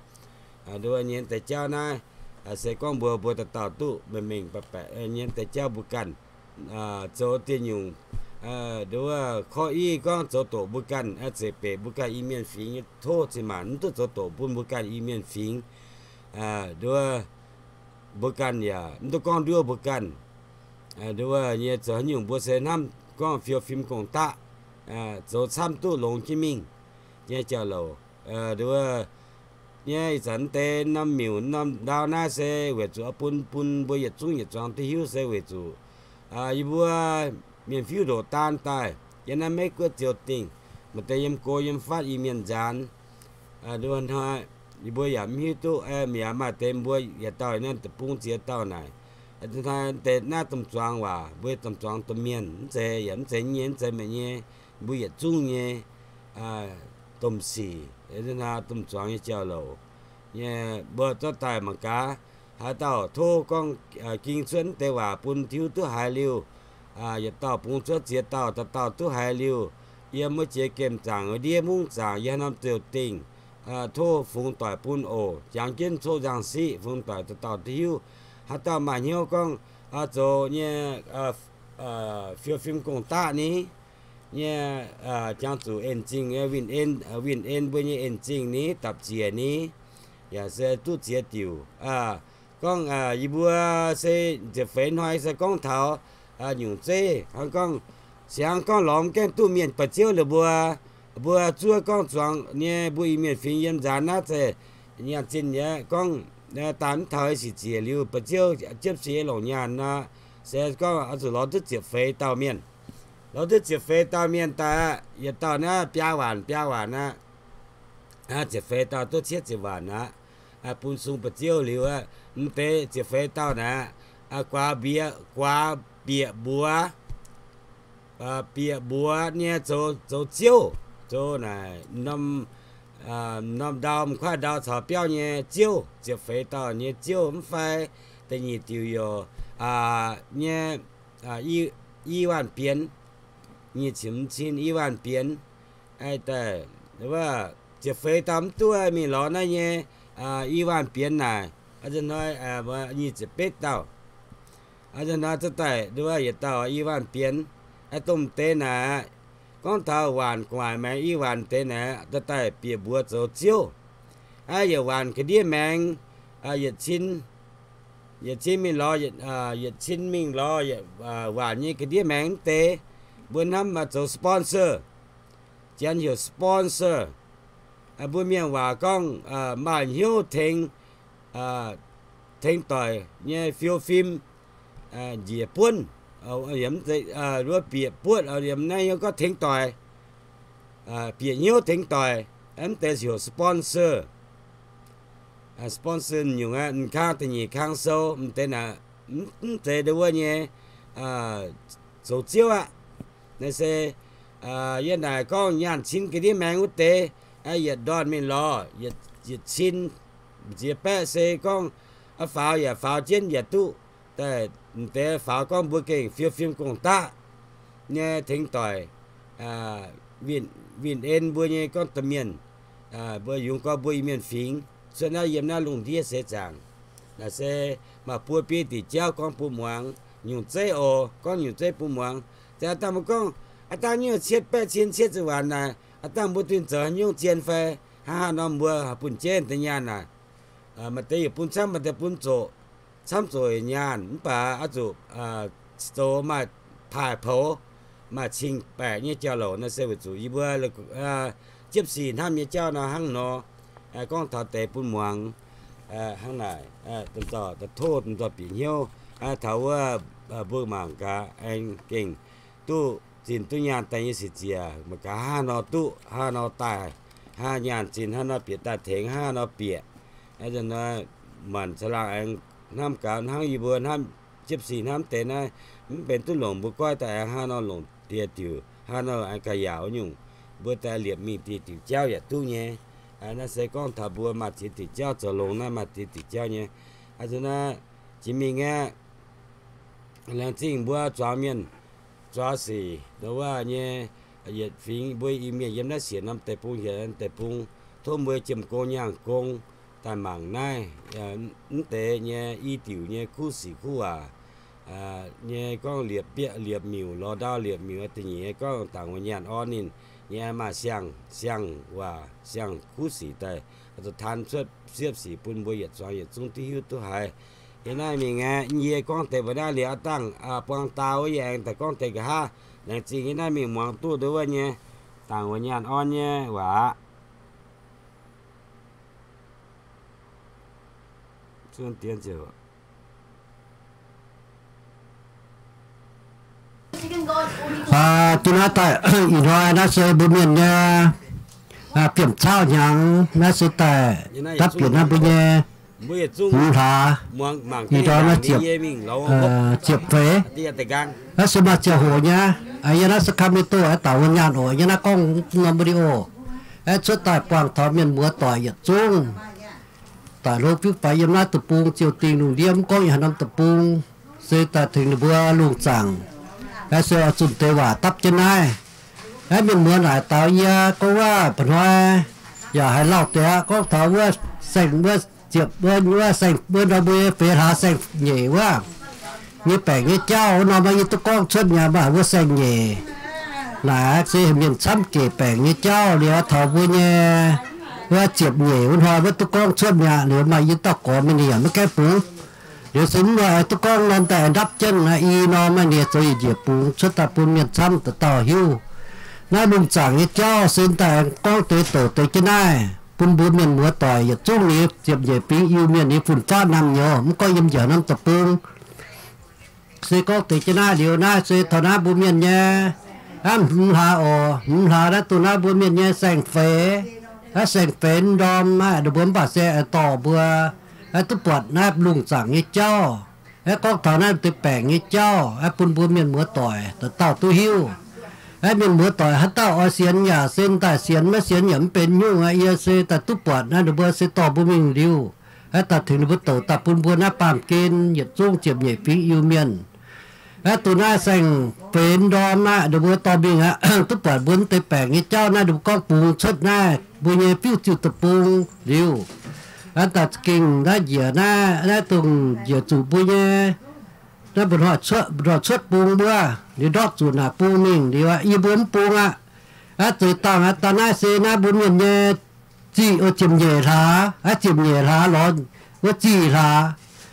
Ndau wuov nyei deix jauv naaiv se gorngv mbuo, mbuo dauh dauh duqv mengh mengh baeqc baeqc nyei deix jauv mbuo ganh zoux dieh nyungc. Ndau wuov korv-iv gorngv zoux doqc mbuo ganh, zeiv-beqc mbuo ganh Iu-Mienh fingx nyei tov cin maac mv duqv zoux doqc bun mbuo ganh Iu-Mienh fingx. Ndau wuov mbuo ganh yaac mv duqv gorngv nduov mbuo ganh. Ndau wuov nyei zoux haaix nyungc mbuo se hnamv gorngv fiou fim gong-daqv, zoux camv duqv longx jienv mingh nyei jauv-louc. Ndau wuov nyei ih zanc deix norm miuc norm ndau naaiv se weic zuqc oix bun, bun mbuo yietc zungv yietc zuangx duqv hiuv se weic zuqc yie mbuo mienh fiuv ndoqc daan daaih yiem naaiv Meiv Guoqv ziouc dingh, maaih deix yiem go yiem fatv Iu-Mienh nzaanx. Ndau wuov hnoi yie mbuo yaac mv hiuv duqv, yaac maaih deix mbuo yietc dauh naaiv deic-bung ziex dauh naaic. Hnoi deix naaiv domh zuangx waac, mbuo domh zuangx domh mienh, mv zeiz, yaac mv zeiz nyei, mv zeiz meih nyei, mbuo yietc zungv nyei domh sic, domh zuangx nyei jauv-louc nyei. Mbuo zorqv daaih mangc gaax, haaix dauh tov gorngv ging cuotv mv deix waac bun hiuv duqv haiz liuz, yietc dauh bungx cuotv ziex dauh, dauh dauh duqv haiz liuz, yiem wuov jiex gemh zaangc, ndiev mungv zaangc, yiem haaix norm ziouc dingh, tov fungx doic bun oc. Jangx jienv coqv nzangc siqv, fungx doic dauh dauh duqv hiuv. Haaix dauh maaih hnyouv gorngv zoux nyei fiou fim gong-daqv ni nyei, jangx zuqc en zingh, win-en, win-en mbuo nyei en zingh ni, dapc ziec ni, yaac se duqv ziex diuc. Gorngv yie mbuo se ziepc feix hnoi se gorngv taux nyungc zeiv, hnangv gorngv siangx gorngv lorz mv gaengh duqv mienh ba'ziouv liuz mbuo, mbuo zuov gorngv zuangx nyei mbuo Iu-Mienh fingx yiem nzaanx naaiv zeiz nyaanh zinh nyei gorngv daaih mv taux sic ziec liuz ba'ziouv jiepv sic longc nyaanh nor, se gorngv oix zuqc lorz duqv ziepc feix dauh mienh. Lorz duqv ziepc feix dauh mienh daaih aqv, yietc dauh naaiv biaa waanc, biaa waanc aqv. Ziepc feix dauh duqv cietv ziepc waanc aqv. Bun sung ba'ziouv liuz aqv, mv deix ziepc feix dauh naaic, guaax mbieqc, guaax bieqc mbuox, bieqc mbuox nyei zoux, zoux ziouv, zoux naaic norm, norm ndau, m'nqaaiv ndau caux biauv nyei ziouv, ziepc feix dauh nyei ziouv mv fai. Da'nyeic diuc youc nyei i waanc bienx, nyic ziepc m'zing i waanc bienx. Daaih wuov ziepc feix dauh mv duqv mingh lorz naaiv nyei i waanc bienx naaic, nzunc hnoi nyic ziepc betv dauh. Nzunc hnoi za'daaih nduov yietc dauh i waanc bienx. Dongh deix naaic, gorngv taux waanc gu'nguaaic maengx i waanc deix naaic, za'daaih bieqc mbuox zoux ziouv. Yietc waanc ga'ndiev maengx yietc cin, yietc cin mingh lorz, yietc cin mingh lorz waanc nyei ga'ndiev maengx mv deix, mbuo hnamv zoux sponsor. Janx heuc sponsor. Mbuo mienh waac gorngv maaih hnyouv tengx, tengx doic nyei fiou fim njiec buonv, wuov bieqc buotv, yiem naaiv hnyouv gorngv tengx doic, bieqc hnyouv tengx doic, mv deix heuc sponsor. Sponsor nyungc aqv, m'kang da'nyeic kang sou, mv deix naaic, mv zeiz ndau wuov nyei zoux ziouv aqv. Naaiv se yie naaic gorngv nyaanh cin ga'ndiev maengx wuov deix, yietc ndorn mingh lorz, yietc cin, ziex baeqv se gorngv faaux yaac faaux jienv yaac duqv. Daaih m'deix faaux gorngv mbuo gengh fiou fim gong-daqv nyei tengx doic, win-en mbuo nyei gorngv domh mienh, mbuo yungz gorngv mbuo Iu-Mienh fingx cuotv naaiv yiem naaiv lungh ndiev seix zaangc. Naaic se maaih buo biei diuc jauv gorngv bun muangx, nyungc zeiv oc, gorngv nyungc zeiv bun muangx. Aa dangh mbuo gorngv, aa dangh nyungc cietv baeqv cin cietv ziepc waanc naaic, aa dangh mbuo dunh zoux nyungc zien fai hnangv haaix nor mbuo haih bun jeiv deix nyaanh naaic. Maaih deix yietc bun camv, maaih deix bun zoqc, camv zoqc nyaanh mv baac oix zuqc zoux maaih taaih poux, maaih cing-baeqc nyei jauv-louc. Naaiv se weic zuqc yie mbuo jiepv sic hnamv nyei jauv nor hnangv nor. Gorngv taux deix bun muangx hnangv naaic, tov domh nzoih bieqc hnyouv taux wuov mbuo mangc gaax aengx gengh duqv zinh duqv nyaanh daaih nyei sic ziec, mangc gaax hnangv haaix nor duqv, hnangv haaix nor daaih, hnangv haaix nyaanh zinh hnangv haaix nor bieqc daaih tengx, hnangv haaix nor bieqc. Manc caangh laangh aengx hnamv gaax hnangv yie mbuo hnamv jiepv sic hnamv deix naaiv, mv benx duqv longc mbuo goiv daaih aengx hnangv haaix nor longc dieh diuc, hnangv haaix nor aengx ga'yaauc nyungc, mbuo daaih liepc mingh dieh diuc jauv yaac duqv nyei. Naaiv se gorngv taux mbuo maaih ziex diuc jauv zoux longx naaiv, maaih ziex diuc jauv nyei. Aa, naaiv jiex mingh aeqv, laengz zingh mbuo zuangx mienh, zuangx sic wuov nyei yietc fingx mbuo Iu-Mienh yiem naaiv siec norm deic-bung, hietc norm deic-bung, tov mbuo jiem gong nyaangh gong daaih mangc naaiv mv deix nyei i diuc nyei kuv sic kuv waac nyei gorngv liepc bieqv liepc miuc, lorz ndau liepc miuc, da'nyeic nyei gorngv dangc wuov nyaanh orn ninh nyei maaih siang, siang waac siang kuv sic daaih zuqc taan cuotv siepv sic bun mbuo yietc zuangx yietc zungv duqv hiuv duqv haiz. Yie naaiv mingh aeqv, yie gorngv deix mbuo naaiv liuz aqv dangh buang dau wuov, yie aengx daaih gorngv deix nqa'haav. Laengz zingh yie naaiv mingh muangx duqv nduov wuov nyei dangc wuov nyaanh orn nyei waac. Duqv naaiv daaih ih hnoi naaiv se mbuo mienh nyei biemh cauv hnyangx, naaiv se daaih dapv bieqc naaiv mbuo nyei hmz hlaax, ih ndorm naaiv ziepc, ziepc feix. Naaiv se maaih ziangh hoc nyei. Yie naaiv Sacramento aengx dangc wuov nyaanh oc, yie naaiv gorngv norm video aeqv, cuotv daaih buangh taux mienh muoz doic yietc zungv daaih hlo fiuv faix yiem naaiv deic-bung ziouc dingh lungh ndiev, mv gorngv yiem haaix norm deic-bung, se daaih tengx ninh mbuo lungh zaangc. Aeqv, se oix zunh deix waac dapv jienv naaiv. Aeqv, mienh muoz naaic daux yie gorngv waac mba'hnoi yaac haiz lauh deix aqv, gorngv taux wuov saeng wuov ziepc wuov, wuov saeng wuov ndau mbuo nyei feix hlaax saeng nyeic wuov nyei baengc nyei jauv wuov norm, yie duqv gorngv cuotv nyei, maaih wuov saeng nyeic naaic se mienh camv gec baengc nyei jauv liuz, taux mbuo nyei wuov ziepc nyeic wuov hnoi wuov duqv gorngv cuotv mi'aqv. Liuz maaih yie dauh gorx mienh ninh yaac maiv gaengh bungx. Liuz se mv hnoi duqv gorngv norm daaih ndapv jienv i norm, maaih ninh zoux yietc njiec bungx cuotv daaih bun mienh camv dauh dauh hiuv. Naaiv lungh zaangc nyei jauv se daaih gorngv deix douc deix jienv naaiv bun mbuo mienh muoz doic yietc zungv nyei ziepc nyeic fingx Iu-Mienh nyei fun-faqv naamh nyouz, mv gorngv yiem njiec norm deic-bung. Se gorngv deix jienv naaiv liuz, naaiv se taux naaiv mbuo mienh nyei, aav, hmz hlaax oc, hmz hlaax naaiv dongh naaiv mbuo mienh nyei saeng-feix. Aav, saeng-feix ndorm naaiv ninh mbuo mv baac se dorh mbuo aav duqv buatc naaiv lungh zaangc nyei jauv. Aav, gorngv taux naaiv deix baengc nyei jauv, aav, bun mbuo mienh muoz doic dauh dauh duqv hiuv. Aav, mienh muoz doic haaix dauh oix sienx yaac se daaih sienx, maiv sienx yaac mv benx nyungc aqv. Yie se daaih duqv buatc naaiv ninh mbuo se dorh mbuo mingh liuz, aav, daaih tengx ninh mbuo douc daaih bun mbuo naaiv baamh gen yietc zungv ziepc nyeic fingx Iu-Mienh. Aav, dongh naaiv saeng-feix ndorm naaiv ninh mbuo dorh mingh aqv, duqv buatc mbuo mv deix baengc nyei jauv naaiv ninh mbuo gorngv bungx cuotv naaiv mbuo nyei fiuv ziuh deic-bung liuz, aav, daaih za'gengh naaiv njiec naaiv, naaiv dongh njiec zuqc mbuo nyei naaiv mba'hnoi cuotv bung wuov, liuz ndortv zuqc naaic bung mingh liuz, yie mbuo mv bung aqv. Aav, zeix dangh aqv, daaih naaiv se naaiv mbuo mienh nyei ziqc, ziepc nyeic hlaax, aav, ziepc nyeic hlaax lorz wuov ziqc hlaax.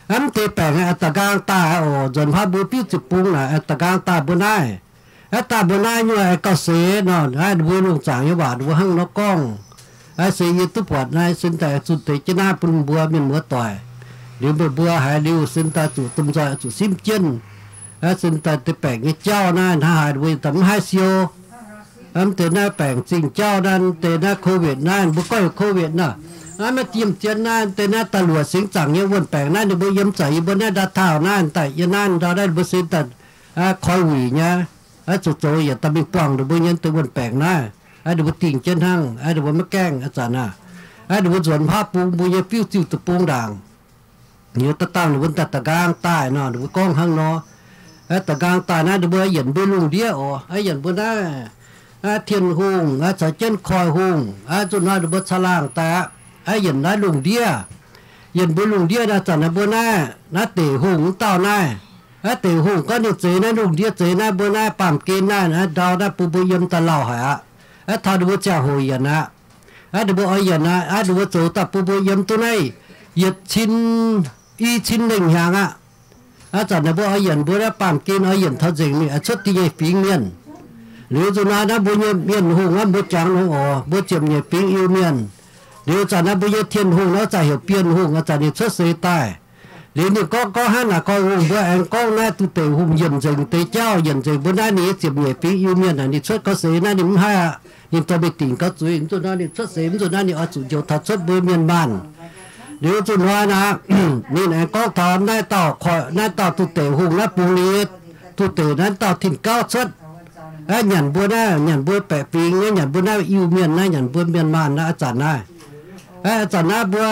Aav, mv deix baengc aengx da'nqaang daaih oc, nzuonx hnangv mbuo fiuv ziepc bung naaic aengx da'nqaang daaih mbuo naaiv. Aav, daaih mbuo naaiv nyei aengx gauh seix nor, naaiv ninh mbuo lungh zaangc nyei waac ninh mbuo hnangv nor gorngv. Aav, se yie duqv buatc naaiv se daaih zunh deix jienv naaiv bun mbuo mienh muoz doic. Liuz meih mbuo haiz liuz se daaih zuqc domh nzoih zuqc simv jienv. Aav, se daaih deix baengc nyei jauv naaiv hnangv haaix mbuo daaih mv haih siou. Mv deix naaiv baengc zingh jauv naaiv, deix naaiv covid naaiv, mbuo gorngv heuc covid nor. Aav, maiv diem zien naaiv, deix naaiv da'luoqc singx zaangc nyei wuonh baengc naaiv, ninh mbuo yiem zaqc yie mbuo naaiv ndaa tauh naaiv, daaih yiem naaiv ndau naaiv ninh mbuo se daaih koi wuic nyei. Aav, zoux zoux yietc daaih mingh buangh ninh mbuo nyei deix wuonh baengc naaiv. Aav, ninh mbuo dingh jienv hnangv, aav, ninh mbuo maiv gaengh aqv zanc aav. Aav, ninh mbuo nzuonx haav bung mbuo nyei fiuv ziuh deic-bung ndaangc. Liuz da'dangh ninh mbuo daaih da'nqaang daaih nor, ninh mbuo gorngv hnangv nor. Aav, da'nqaang daaih naaiv ninh mbuo yienc mbuo lungh ndiev oc. Aav, yienc mbuo naaiv, aav, Tien Hungh, aav, caux jienv Koi Hungh, aav, zuqc hnoi ninh mbuo caangh laangh daaih aqv. Aav, yienc naaiv lungh ndiev. Yienc mbuo lungh ndiev naaiv zanc naaiv mbuo naaiv, naaiv deic hungh wuov dauh naaiv. Naaiv deic hungh gorngv ninh zeix naaiv lungh ndiev zeix naaiv mbuo naaiv baamh gen naaiv, naaiv ndau naaiv bun mbuo yiem daaih lauh haic aqv. Naaiv taux ninh mbuo ziangh hoc yienc aqv. Naaiv ninh mbuo oix yienc aqv, naaiv ninh mbuo zoux daaih bun mbuo yiem duqv naaiv yietc cin, i cin lengh hnyangx aqv. Aav zanc naaiv mbuo oix yienc mbuo naaiv baamh gen oix yienc taux nzengc mingh, oix cuotv da'nyeic fingx mienh. Liuz nzunc naaiv naaiv mbuo nyei mienh hungh naaiv mbuo jangx nor oc, mbuo ziepc nyeic fingx Iu-Mienh. Liuz zanc naaiv mbuo nyei Tin-Hungh naaiv zanc heuc Bienh Hungh, aav zanc ninh cuotv seix daaih. Liuz ninh gorngv, gorngv hnangv naaic gorngv hungh mbuo aengx gorngv naaiv duqv deic hungh yienc nzengc deix jauv, yienc nzengc mbuo naaiv ninh nyei ziepc nyeic fingx Iu-Mienh naaic, ninh cuotv gau seix naaiv ninh mv haih aqv. Ninh dorh mingh dingc gau zuiz, mv zuqc hnoi ninh cuotv seix, mv zuqc naaiv ninh oix zuqc njoux taux cuotv mbuo mienh maanh. Liuz zuqc hnoi naaic, ninh aengx gorngv taux naaiv dauh koiv, naaiv dauh duqv deic hungh naaiv bungx ninh nyei duqv deic naaiv dauh tin-gauv cuotv. Aav nyanc mbuo naaiv, nyanc mbuo baeqc fingx, nyanc mbuo naaiv Iu-Mienh naaiv, nyanc mbuo mienh maanh naaiv, aav zanc naaiv. Aav zanc naaiv mbuo,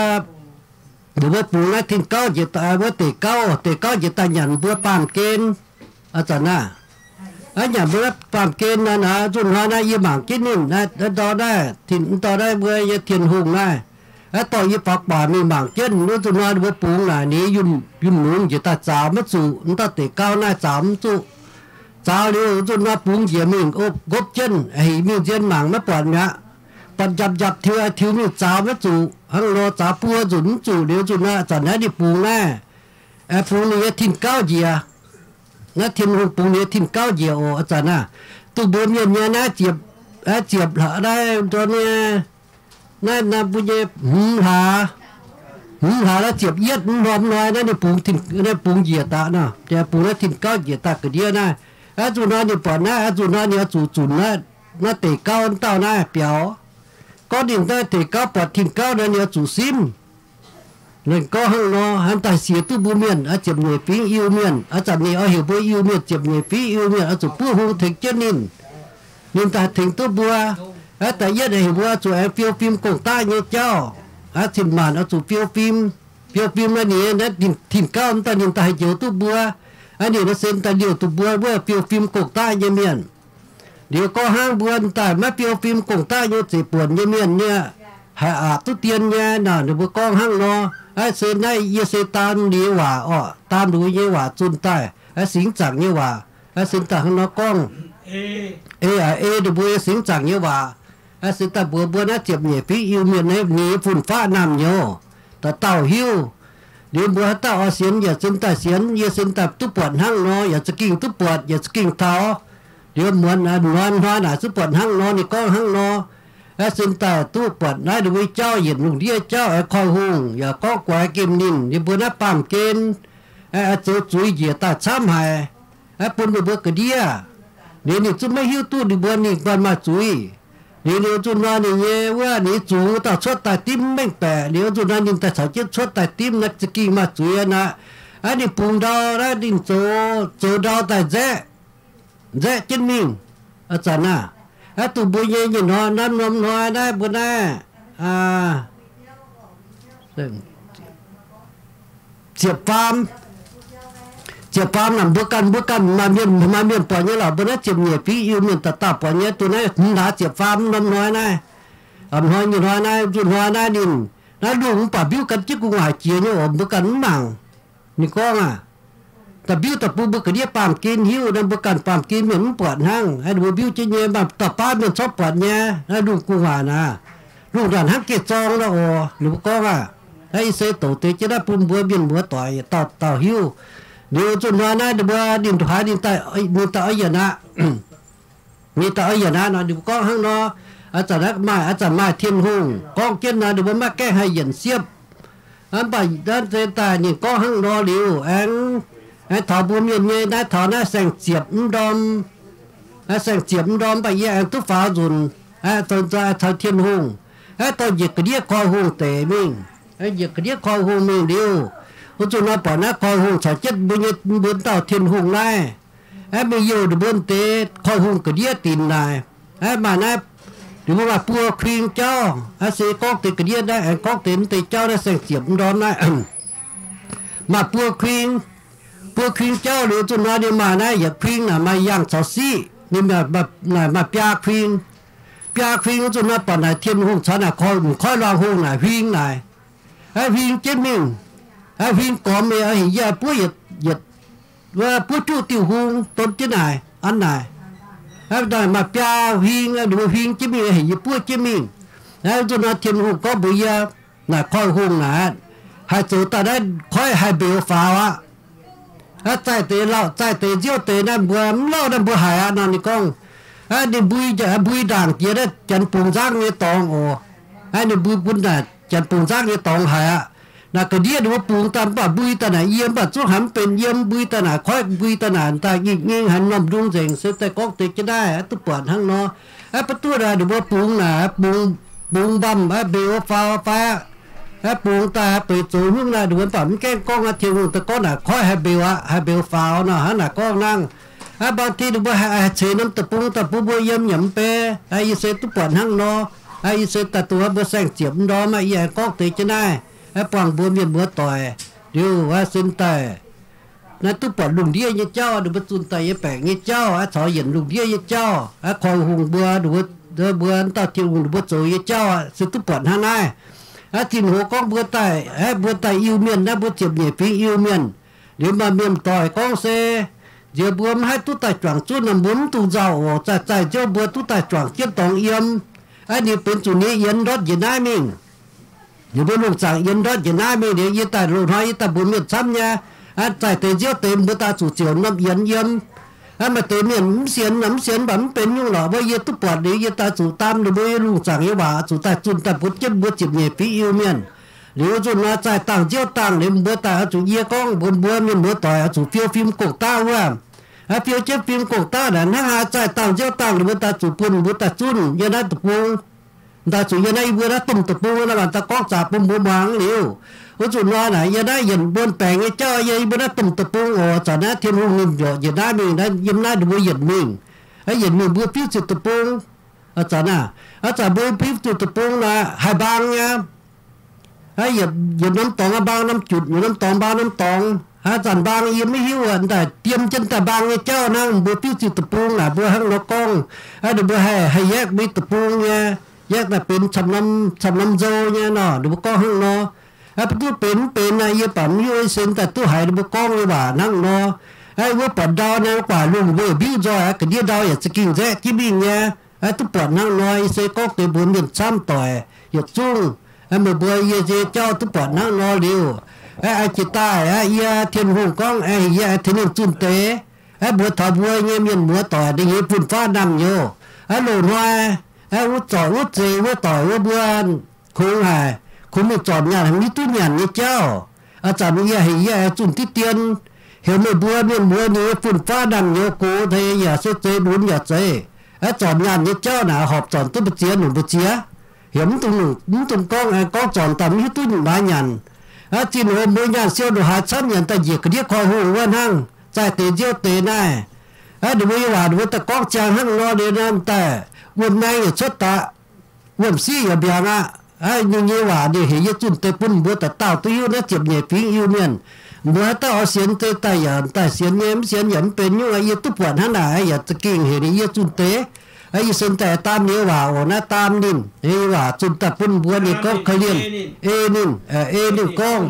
ninh mbuo bungx naaiv tin-gauv njiec, wuov deic gauv, deic gauv njiec daaih nyanc mbuo baamh gen. Aav zanc naaiv, aav nyanc mbuo naaiv baamh gen naaiv, nzunc hnoi naaiv yie mangc jienv ninh naaiv, ndau naaiv, ndau naaiv mbuo nyei Tin-Hungh naaiv, aav dorh yie faaux guaax mingh mangc jienv wuov nzunc hnoi ninh mbuo bungx naaic ninh yunh, yunh mungz njiec daaih zaaux maiv zuqc, wuov dauh deic gauv naaiv zaaux mv zuqc. Zaaux liuz nzunc hnoi bungx njiec mingh, opv, ngopv jienv, heuc mingh nzien mangc maiv buatc mi'aqv. Buatc njapc njapc tiux, tiux mingh zaaux maiv zuqc, hnangv nor zaaux buo nzunc mv zuqc liuz nzunc hnoi aav zanc naaiv ninh bungx naaiv, bungx ninh nyei tin-gauv njiec. Naaiv Tin-Hungh bungx ninh nyei tin-gauv njiec oc, aav zanc naaiv. Duqv mbuo mienh nyei naaiv ziepc, ziepc hlaax naaiv ndorm nyei, naaiv, naaiv mbuo nyei hmz hlaax, hmz hlaax naaiv ziepc yietv mv hnoi mv hnoi naaiv ninh bungx, naaiv bungx njiec daaih nor, bungx naaiv tin-gauv njiec daaih ga'ndiev naaiv. Aav nzunc hnoi ninh buatc naaiv, aav nzunc hnoi ninh oix zuqc zunc naaiv, naaiv deic gauv wuov dauh naaiv biaux. Gorngv ninh naaiv deic gauv buatc tin-gauv nor ninh oix zuqc simv. Ninh gorngv hnangv nor, hnangv daaih sienx duqv mbuo mienh, aa, ziepc nyeic fingx Iu-Mienh, aa, zanc ninh oix heuc mbuo Iu-Mienh ziepc nyeic fingx Iu-Mienh oix zuqc buov hung tengx jienv ninh. Ninh daaih tengx duqv mbuo, aa, da'yietv heuc mbuo zuqc aengx fiou fim gong-daqv nyei jauv, aa, cin-maanc oix zuqc fiou fim. Fiou fim naaiv ninh, naaiv tin-gauv daaih ninh daaih haih njoux duqv mbuo, aa, ninh naaiv se daaih liouh duqv mbuo wuov fiou fim gong-daqv nyei mienh. Liuz gorngv hnangv mbuo daaih maiv fiou fim gong-daqv nyei, zeiv buonc nyei mienh nyei, haih aqc duqv dien nyei nor, ninh mbuo gorngv hnangv nor, aa, se naaiv yie se daam liuz waac orqc, daam liuz nyei waac zunh daaih, aa, singx zaangc nyei waac, aa, se daaih hnangv nor gorngv, aa, ei ninh mbuo nyei singx zaangc nyei waac, aa, se daaih mbuox mbuo naaiv ziepc nyeic fingx Iu-Mienh naaiv ninh nyei fun-faqv naamh nyouz, dauh dauh hiuv. Liuz mbuo haaix dauh oix sienx yaac se daaih sienx, yie se daaih duqv buatc hnangv nor, yaac za'gengh duqv buatc, yaac za'gengh taux. Liuz muonz hnoi hnoi naaic zuqc buatc hnangv nor, ninh gorngv hnangv nor. Aa, se daaih duqv buatc naaiv ninh mbuo jauv, yietc lungh ndiev jauv, aengx koiv hungh yaac gorngv guaix gemh ninh, ninh mbuo naaiv baamh gen, aa, zoux zuiz njiec daaih camv haic, aa, bun ninh mbuo ga'ndiev. Liuz ninh zungv maiv hiuv duqv ninh mbuo ninh mbuo maaih zuiz. Liuz, liuz nzunc hnoi ninh nyei wuov ninh nyei zungx dauh cuotv daaih dimv mengh baeqc. Liuz nzunc hnoi ninh daaih caux jienv cuotv daaih dimv naaiv za'gengh maaih zuiz aqv. Aa, ninh bungx ndau naaiv ninh zoux, zoux ndau daaih nzaeqv, nzaeqv jienv mingh. Aa, zanc naaiv, aa, dongh mbuo nyei nyei hnoi, naaiv norm hnoi naaiv mbuo naaiv, aa, ziepc faam, ziepc faam naaic mbuo ganh, mbuo ganh maaih mienh, maaih mienh buatc nyei lorqc. Mbuo naaiv ziepc nyeic fingx Iu-Mienh dauh dauh buatc nyei. Dongh naaiv hmz hlaax ziepc faam norm hnoi naaiv, aa, hnoi nyei hnoi naaiv, nzunc hnoi naaiv ninh, naaiv lungh mv baac mbiuv gan jienv gu'nguaaic jiex nyei oc, mbuo ganh mv mangc. Ninh gorngv aac, daaih mbiuv daaih bun mbuo ga'ndiev baamh gen hiuv, naaiv mbuo ganh baamh gen mienh mv buatc hnangv. Aa, ninh mbuo mbiuv jienv nyei, maaih dauh baav mienh corc buatc nyei. Naaiv lungh gu'nguaaic naaic, lungh naaic hnangv geh zorng nor oc. Ninh mbuo gorngv aac, naaiv yie se douc deix jienv naaiv bun mbuo mienh muoz doic yietc dauh dauh hiuv. Liuz nzunc hnoi naaiv ninh mbuo ninh haaix ninh daaih, ninh daaih oix yienc aqv. Ninh daaih oix yienc aqv nor, ninh mbuo gorngv hnangv nor, aa, zanc naaiv maaih, aa, zanc maaih Tin-Hungh gorngv jienv nor, ninh mbuo maiv gaengh haih yienc siepv. Mv baac naaiv se daaih ninh gorngv hnangv nor liuz, aengx, aengx taux mbuo mienh nyei naaiv, taux naaiv saeng-ziepc mv ndorm, aa, saeng-ziepc mv ndorm, mv baac yie aengx duqv faaux nzunc, aa, caux Tin-Hungh, aa, dorh njiec ga'ndiev koiv-hungh deix mingh, aa, njiec ga'ndiev koiv-hungh mingh liuz, wuov nzunc nor buatc naaiv koiv-hungh caux jienv mbuo nyei, mbuo dauh Tin-Hungh naaiv, aa, mingh youh ninh mbuo deix koiv-hungh ga'ndiev dinc naaic, aa, maaih naaiv, ninh mbuo maaih buo kuing jauv, aa, se gorngv deix ga'ndiev naaiv, aengx gorngv deix mv deix jauv naaiv saeng-ziepc mv ndorm naaiv. Maaih buo kuing, buo kuing jauv liuz nzunc nor ninh maaih naaiv yietc kuing naaic maaih yangh caux siqv, ninh maaih, maaih, maaih biaa kuing. Biaa kuing wuov nzunc nor buatc naaic Tin-Hungh caux naaic koiv, m'koiv luangh hungh naaic huing naaic. Aa, huing jienv mingh, aa, huing gormx mingh, aa, heuc yie buov yietc, yietc, buov juqv diuh hung, don jienv naaic, an naaic. Aa, maaih biaa huing, ninh mbuo huing jienv mingh, heuc yie buov jienv mingh. Aa, zuqc nor Tin-Hungh gorngv mbuox yie, naaic koiv-hungh naaic, haih zoux daaih naaiv koiv haih mbeux faaux aqv. Aa, zaih deix lauh, zaih deix nziouv deix naaiv mbuo mv lauh naaiv mbuo haiz aqv nor ninh gorngv. Aa, ninh mbui, mbui ndaangc jiex naaiv janx bungx nzangv nyei dorngx oc. Aa, ninh mbui bun naaic janx bungx nzangv nyei dorngx haiz aqv. Naaic ga'ndiev ninh mbuo bungx daaih mv baac mbui daaih naaic yiem, mv baac zungv haiz mv benx yiem, mbui daaih naaic koiv, mbui daaih naaic daaih nyingh nyingh haiz m'normh ndung nzengc, se daaih gorngv deix jienv naaiv, aa, duqv buatc hnangv nor. Aa, ba'duqv naaic ninh mbuo bungx naaic, bungx, bungx mbamv, aa, mbeux faaux fai aqv. Aa, bungx daaih beix zoux hnyouv naaic, ninh mbuo mv baac mv gaengh gorngv aqv. Tin-Hungh daaih gorngv naaic koiv haih mbeux aqv, haih mbeux faaux nor, hnangv naaic gorngv nangv. Aa, bangc ti ninh mbuo haih ceix norm deic-bung daaih bun mbuo yiem yaac mv bei. Aa, yie se duqv buatc hnangv nor. Aa, yie se daaih dongh mbuo saeng-ziepc m'ndorm aqv, yie aengx gorngv deix jienv naaiv, aa, buangh mbuo mienh muoz doic. Liuz aa, sin daaih naaiv duqv buatc lungh ndiev nyei jauv, ninh mbuo zunh daaih yiem baengc nyei jauv, aa, caux yienc lungh ndiev nyei jauv, aa, koiv-hungh mbuo, ninh mbuo, mbuo dauh Tin-Hungh ninh mbuo zoux nyei jauv aqv, se duqv buatc hnangv naaiv. Aa, Tin-Hungh gorngv mbuo daaih, aa, mbuo daaih Iu-Mienh naaiv, mbuo ziepc nyeic fingx Iu-Mienh. Liuz maaih mienh doic gorngv se, nziex mbuo mv haih duqv daaih juangc zunv nor, mbuo mv dungx nzauh oc. Zaih zaih nziouv mbuo duqv daaih juangc jienv dorngx yiem. Aa, ninh benx zuqc ninh yienx ndortv njiec naaiv mingh. Ninh mbuo lungh zaangc yienx ndortv njiec naaiv mingh liuz, yie daaih loz-hnoi yie daaih mbuox mienh camv nyei. Aa, zaih deix nziouv deix mbuo daaih zuqc ziouc norm yienx yiem. Aa, maaih deix mienh mv sienx, mv sienx mv baac mv benx nyungc lorqc, mbuo yie duqv buatc liuz yie daaih zuqc daam ninh mbuo nyei lungh zaangc nyei waac zuqc daaih zunh daaih mbuox jienv mbuo ziepc nyeic fingx Iu-Mienh. Liuz zunh nor zaih dangh nziouv dangh liuz mbuo daaih oix zuqc yie gorngv mbuox mbuo mienh muoz doic oix zuqc fiou fim gong-daqv wuov. Aa, fiou jienv fim gong-daqv naaic hnangv haaix, zaih dangh nziouv dangh liuz mbuo daaih zuqc bun mbuo daaih zunv yiem naaiv deic-bung. Daaih zuqc yiem naaiv yie mbuo naaiv domh deic-bung naaiv, daaih gorngv zaqc bun mbuo muangx liuz, wuov zuqc nor naaic yiem naaiv yienc mbuo baengc nyei jauv, yiem mbuo naaiv domh deic-bung oc. Zanc naaiv Tin-Hungh ninh mbiorqc njiec naaiv mingh, yiem naaiv ninh mbuo yienc mingh. Aa, yienc mingh mbuo fiuv ziepc deic-bung. Aa, zanc naaiv, aa, zanc mbuo fiuv ziepc deic-bung naaic haih mbaang nyei. Aa, yietc norm dorngx mbaang norm jutc, yietc norm dorngx mbaang norm dorngx. Aa, zanc mbaang yie maiv hiuv, daaih diem jienv daaih mbaang nyei jauv hnangv. Mbuo fiuv ziepc deic-bung naaic mbuo hnangv nor gorngv. Aa, ninh mbuo haih, haih yaeqv mbuo deic-bung nyei, yaeqv daaih benx camv norm, camv norm nzou nyei nor, ninh mbuo gorngv hnangv nor. Aa, mv duqv benx mv benx naaic yie baac mv hiuv, se daaih duqv haiz ninh mbuo gorngv nyei waac hnangv nor. Aa, wuov buatc ndau naaic guaax lungh mbuo yaac mbiuv nzoih aqv, ga'ndiev ndau yaac za'gengh nzaeqv jienv mingh nyei. Aa, duqv buatc hnangv nor, yie se gorngv deix mbuox mienh camv doic yietc zungv. Aa, meih mbuo yie nyei jauv duqv buatc hnangv nor liuz, aa, jiex daaih aa, yie Tin-Hungh gorngv, aa, yie tengx ninh zunh deix. Aa, mbuox taux mbuo nyei mienh muoz doic, ninh nyei fun-faqv naamh nyouz, aa, loz-hnoi, aa, wuov zorc wuov zeix wuov doic wuov mbuo kungx haic, kungx mingh zornc nyaanh, mv hiuv duqv nyanc nyei jauv. Aa, zanc yie heuc yie zunh diqv dien, heuc meih mbuo mienh muoz ninh nyei fun-faqv naamh nyouz gox deix yaac se zeix lunx yaac zeiz. Aa, zornc nyaanh nyei jauv naaic horpc zornc duqv mbu'ziex nunc mbu'ziex. Heuc mv dungx, mv dungx gorngv, gorngv zornc daaih mv hiuv duqv maaiz nyanc. Aa, zinh hoz mbuo nyaanh siou ndongc haaix camv nyanc daaih njiec ga'ndiev koiv-hungh wuov hnangv. Zaih deix nziouv deix naaiv, aa, ninh mbuo nyei waac ninh mbuo daaih gorngv ziangh hnangv nor liuz naaiv daaih, wuom-maeng yaac cuotv daaih, wuom-siqv yaac mbiaangx aqv. Aa, ninh nyei waac ninh heuc yie zunh deix bun mbuo dauh dauh duqv hiuv naaiv ziepc nyeic fingx Iu-Mienh. Mbuo haaix dauh oix sienx deix daaih yaac daaih sienx nyei, mv sienx yaac mv benx nyungc. Yie duqv buatc hnangv naaic yaac za'gengh heuc ninh yie zunh deix. Aa, yie se daaih daam ninh nyei waac oc, naaiv daam ninh nyei waac zunh daaih bun mbuo, ninh gorngv korv-lienh, ei ninh, ei ninh gorngv,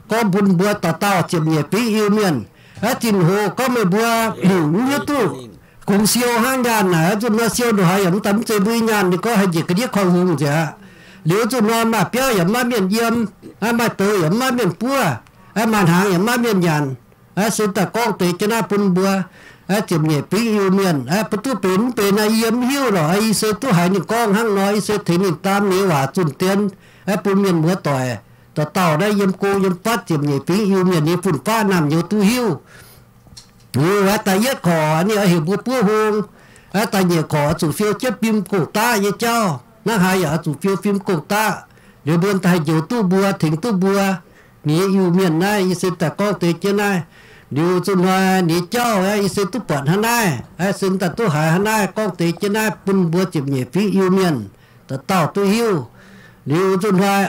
gorngv bun mbuo dauh dauh ziepc nyeic fingx Iu-Mienh. Aa, zinh hoz gorngv meih mbuo mv hiuv duqv kungx siou hnangv nyaanh naaic, zunh nor siou ndongc haaix yaac mv daaih mv zeiz mbuo nyaanh, ninh gorngv haih njiec ga'ndiev koiv-hungh nzengc aqv. Liuz zunh nor maaih biauv yaac mv maaih mienh yiem, aa, maaih douz yaac mv maaih mienh buov, aa, maaih hnaangx yaac mv maaih mienh nyanc. Aa, se daaih gorngv deix jienv naaiv bun mbuo, aa, ziepc nyeic fingx Iu-Mienh, aa, mv duqv benx mv benx naaiv yie mv hiuv lorqc. Aa, yie se duqv haiz ninh gorngv hnangv nor, yie se tengx ninh daam ninh nyei waac zunh dien, aa, bun mienh muoz doic dauh dauh naaiv yiem go yiem fatv ziepc nyeic fingx Iu-Mienh nyei fun-faqv naamh nyouz duqv hiuv. Liuz aqv, da'yietv korc ninh oix heuc mbuo buov hung. Aa, da'nyeic korc oix zuqc fiou jienv fim gong-daqv nyei jauv. Hnangv haaix yaac oix zuqc fiou fim gong-daqv, liuz mbuo haih njoux duqv mbuo, tengx duqv mbuo. Ninh nyei Iu-Mienh naaiv yie se daaih gorngv deix jienv naaiv. Liuz zunh hnoi ninh nyei jauv aqv, yie se duqv buatc hnangv naaiv, aa, se daaih duqv haiz hnangv naaiv gorngv deix jienv naaiv bun mbuo ziepc nyeic fingx Iu-Mienh dauh dauh duqv hiuv. Liuz zunh hnoi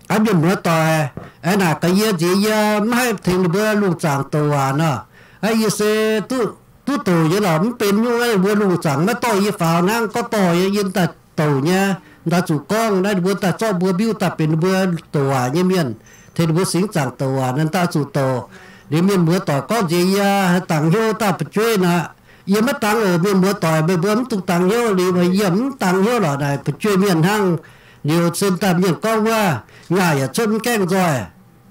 aa, mienh muoz doic, aa, naaic gaax yie nziex yie mv haih tengx ninh mbuo lungh zaangc douc waac nor. Aa, yie se duqv, duqv douc nyei lorqc, mv benx nyungc, aa, mbuo lungh zaangc maiv dorh yie faaux hnangv, gorngv dorh yie, yie daaih douc nyei. Daaih zuqc gorngv naaiv ninh mbuo daaih zorqv mbuo mbiuv daaih benx ninh mbuo douc waac nyei mienh, tengx ninh mbuo singx zaangc douc waac naaiv daaih zuqc douc. Liuz mienh muoz doic gorngv nziex yie haaix dangc hnyouv daaih fu'jueiv naaic, yie maiv dangx oc. Mienh muoz doic, meih mbuo mv dungx dangx hnyouv. Liuz yie mv dangx hnyouv lorqc naaic, fu'jueiv mienh hnangv. Liuz sin daaih mienh gorngv wuov, nyaah yaac cuotv mv gaengh nzoih,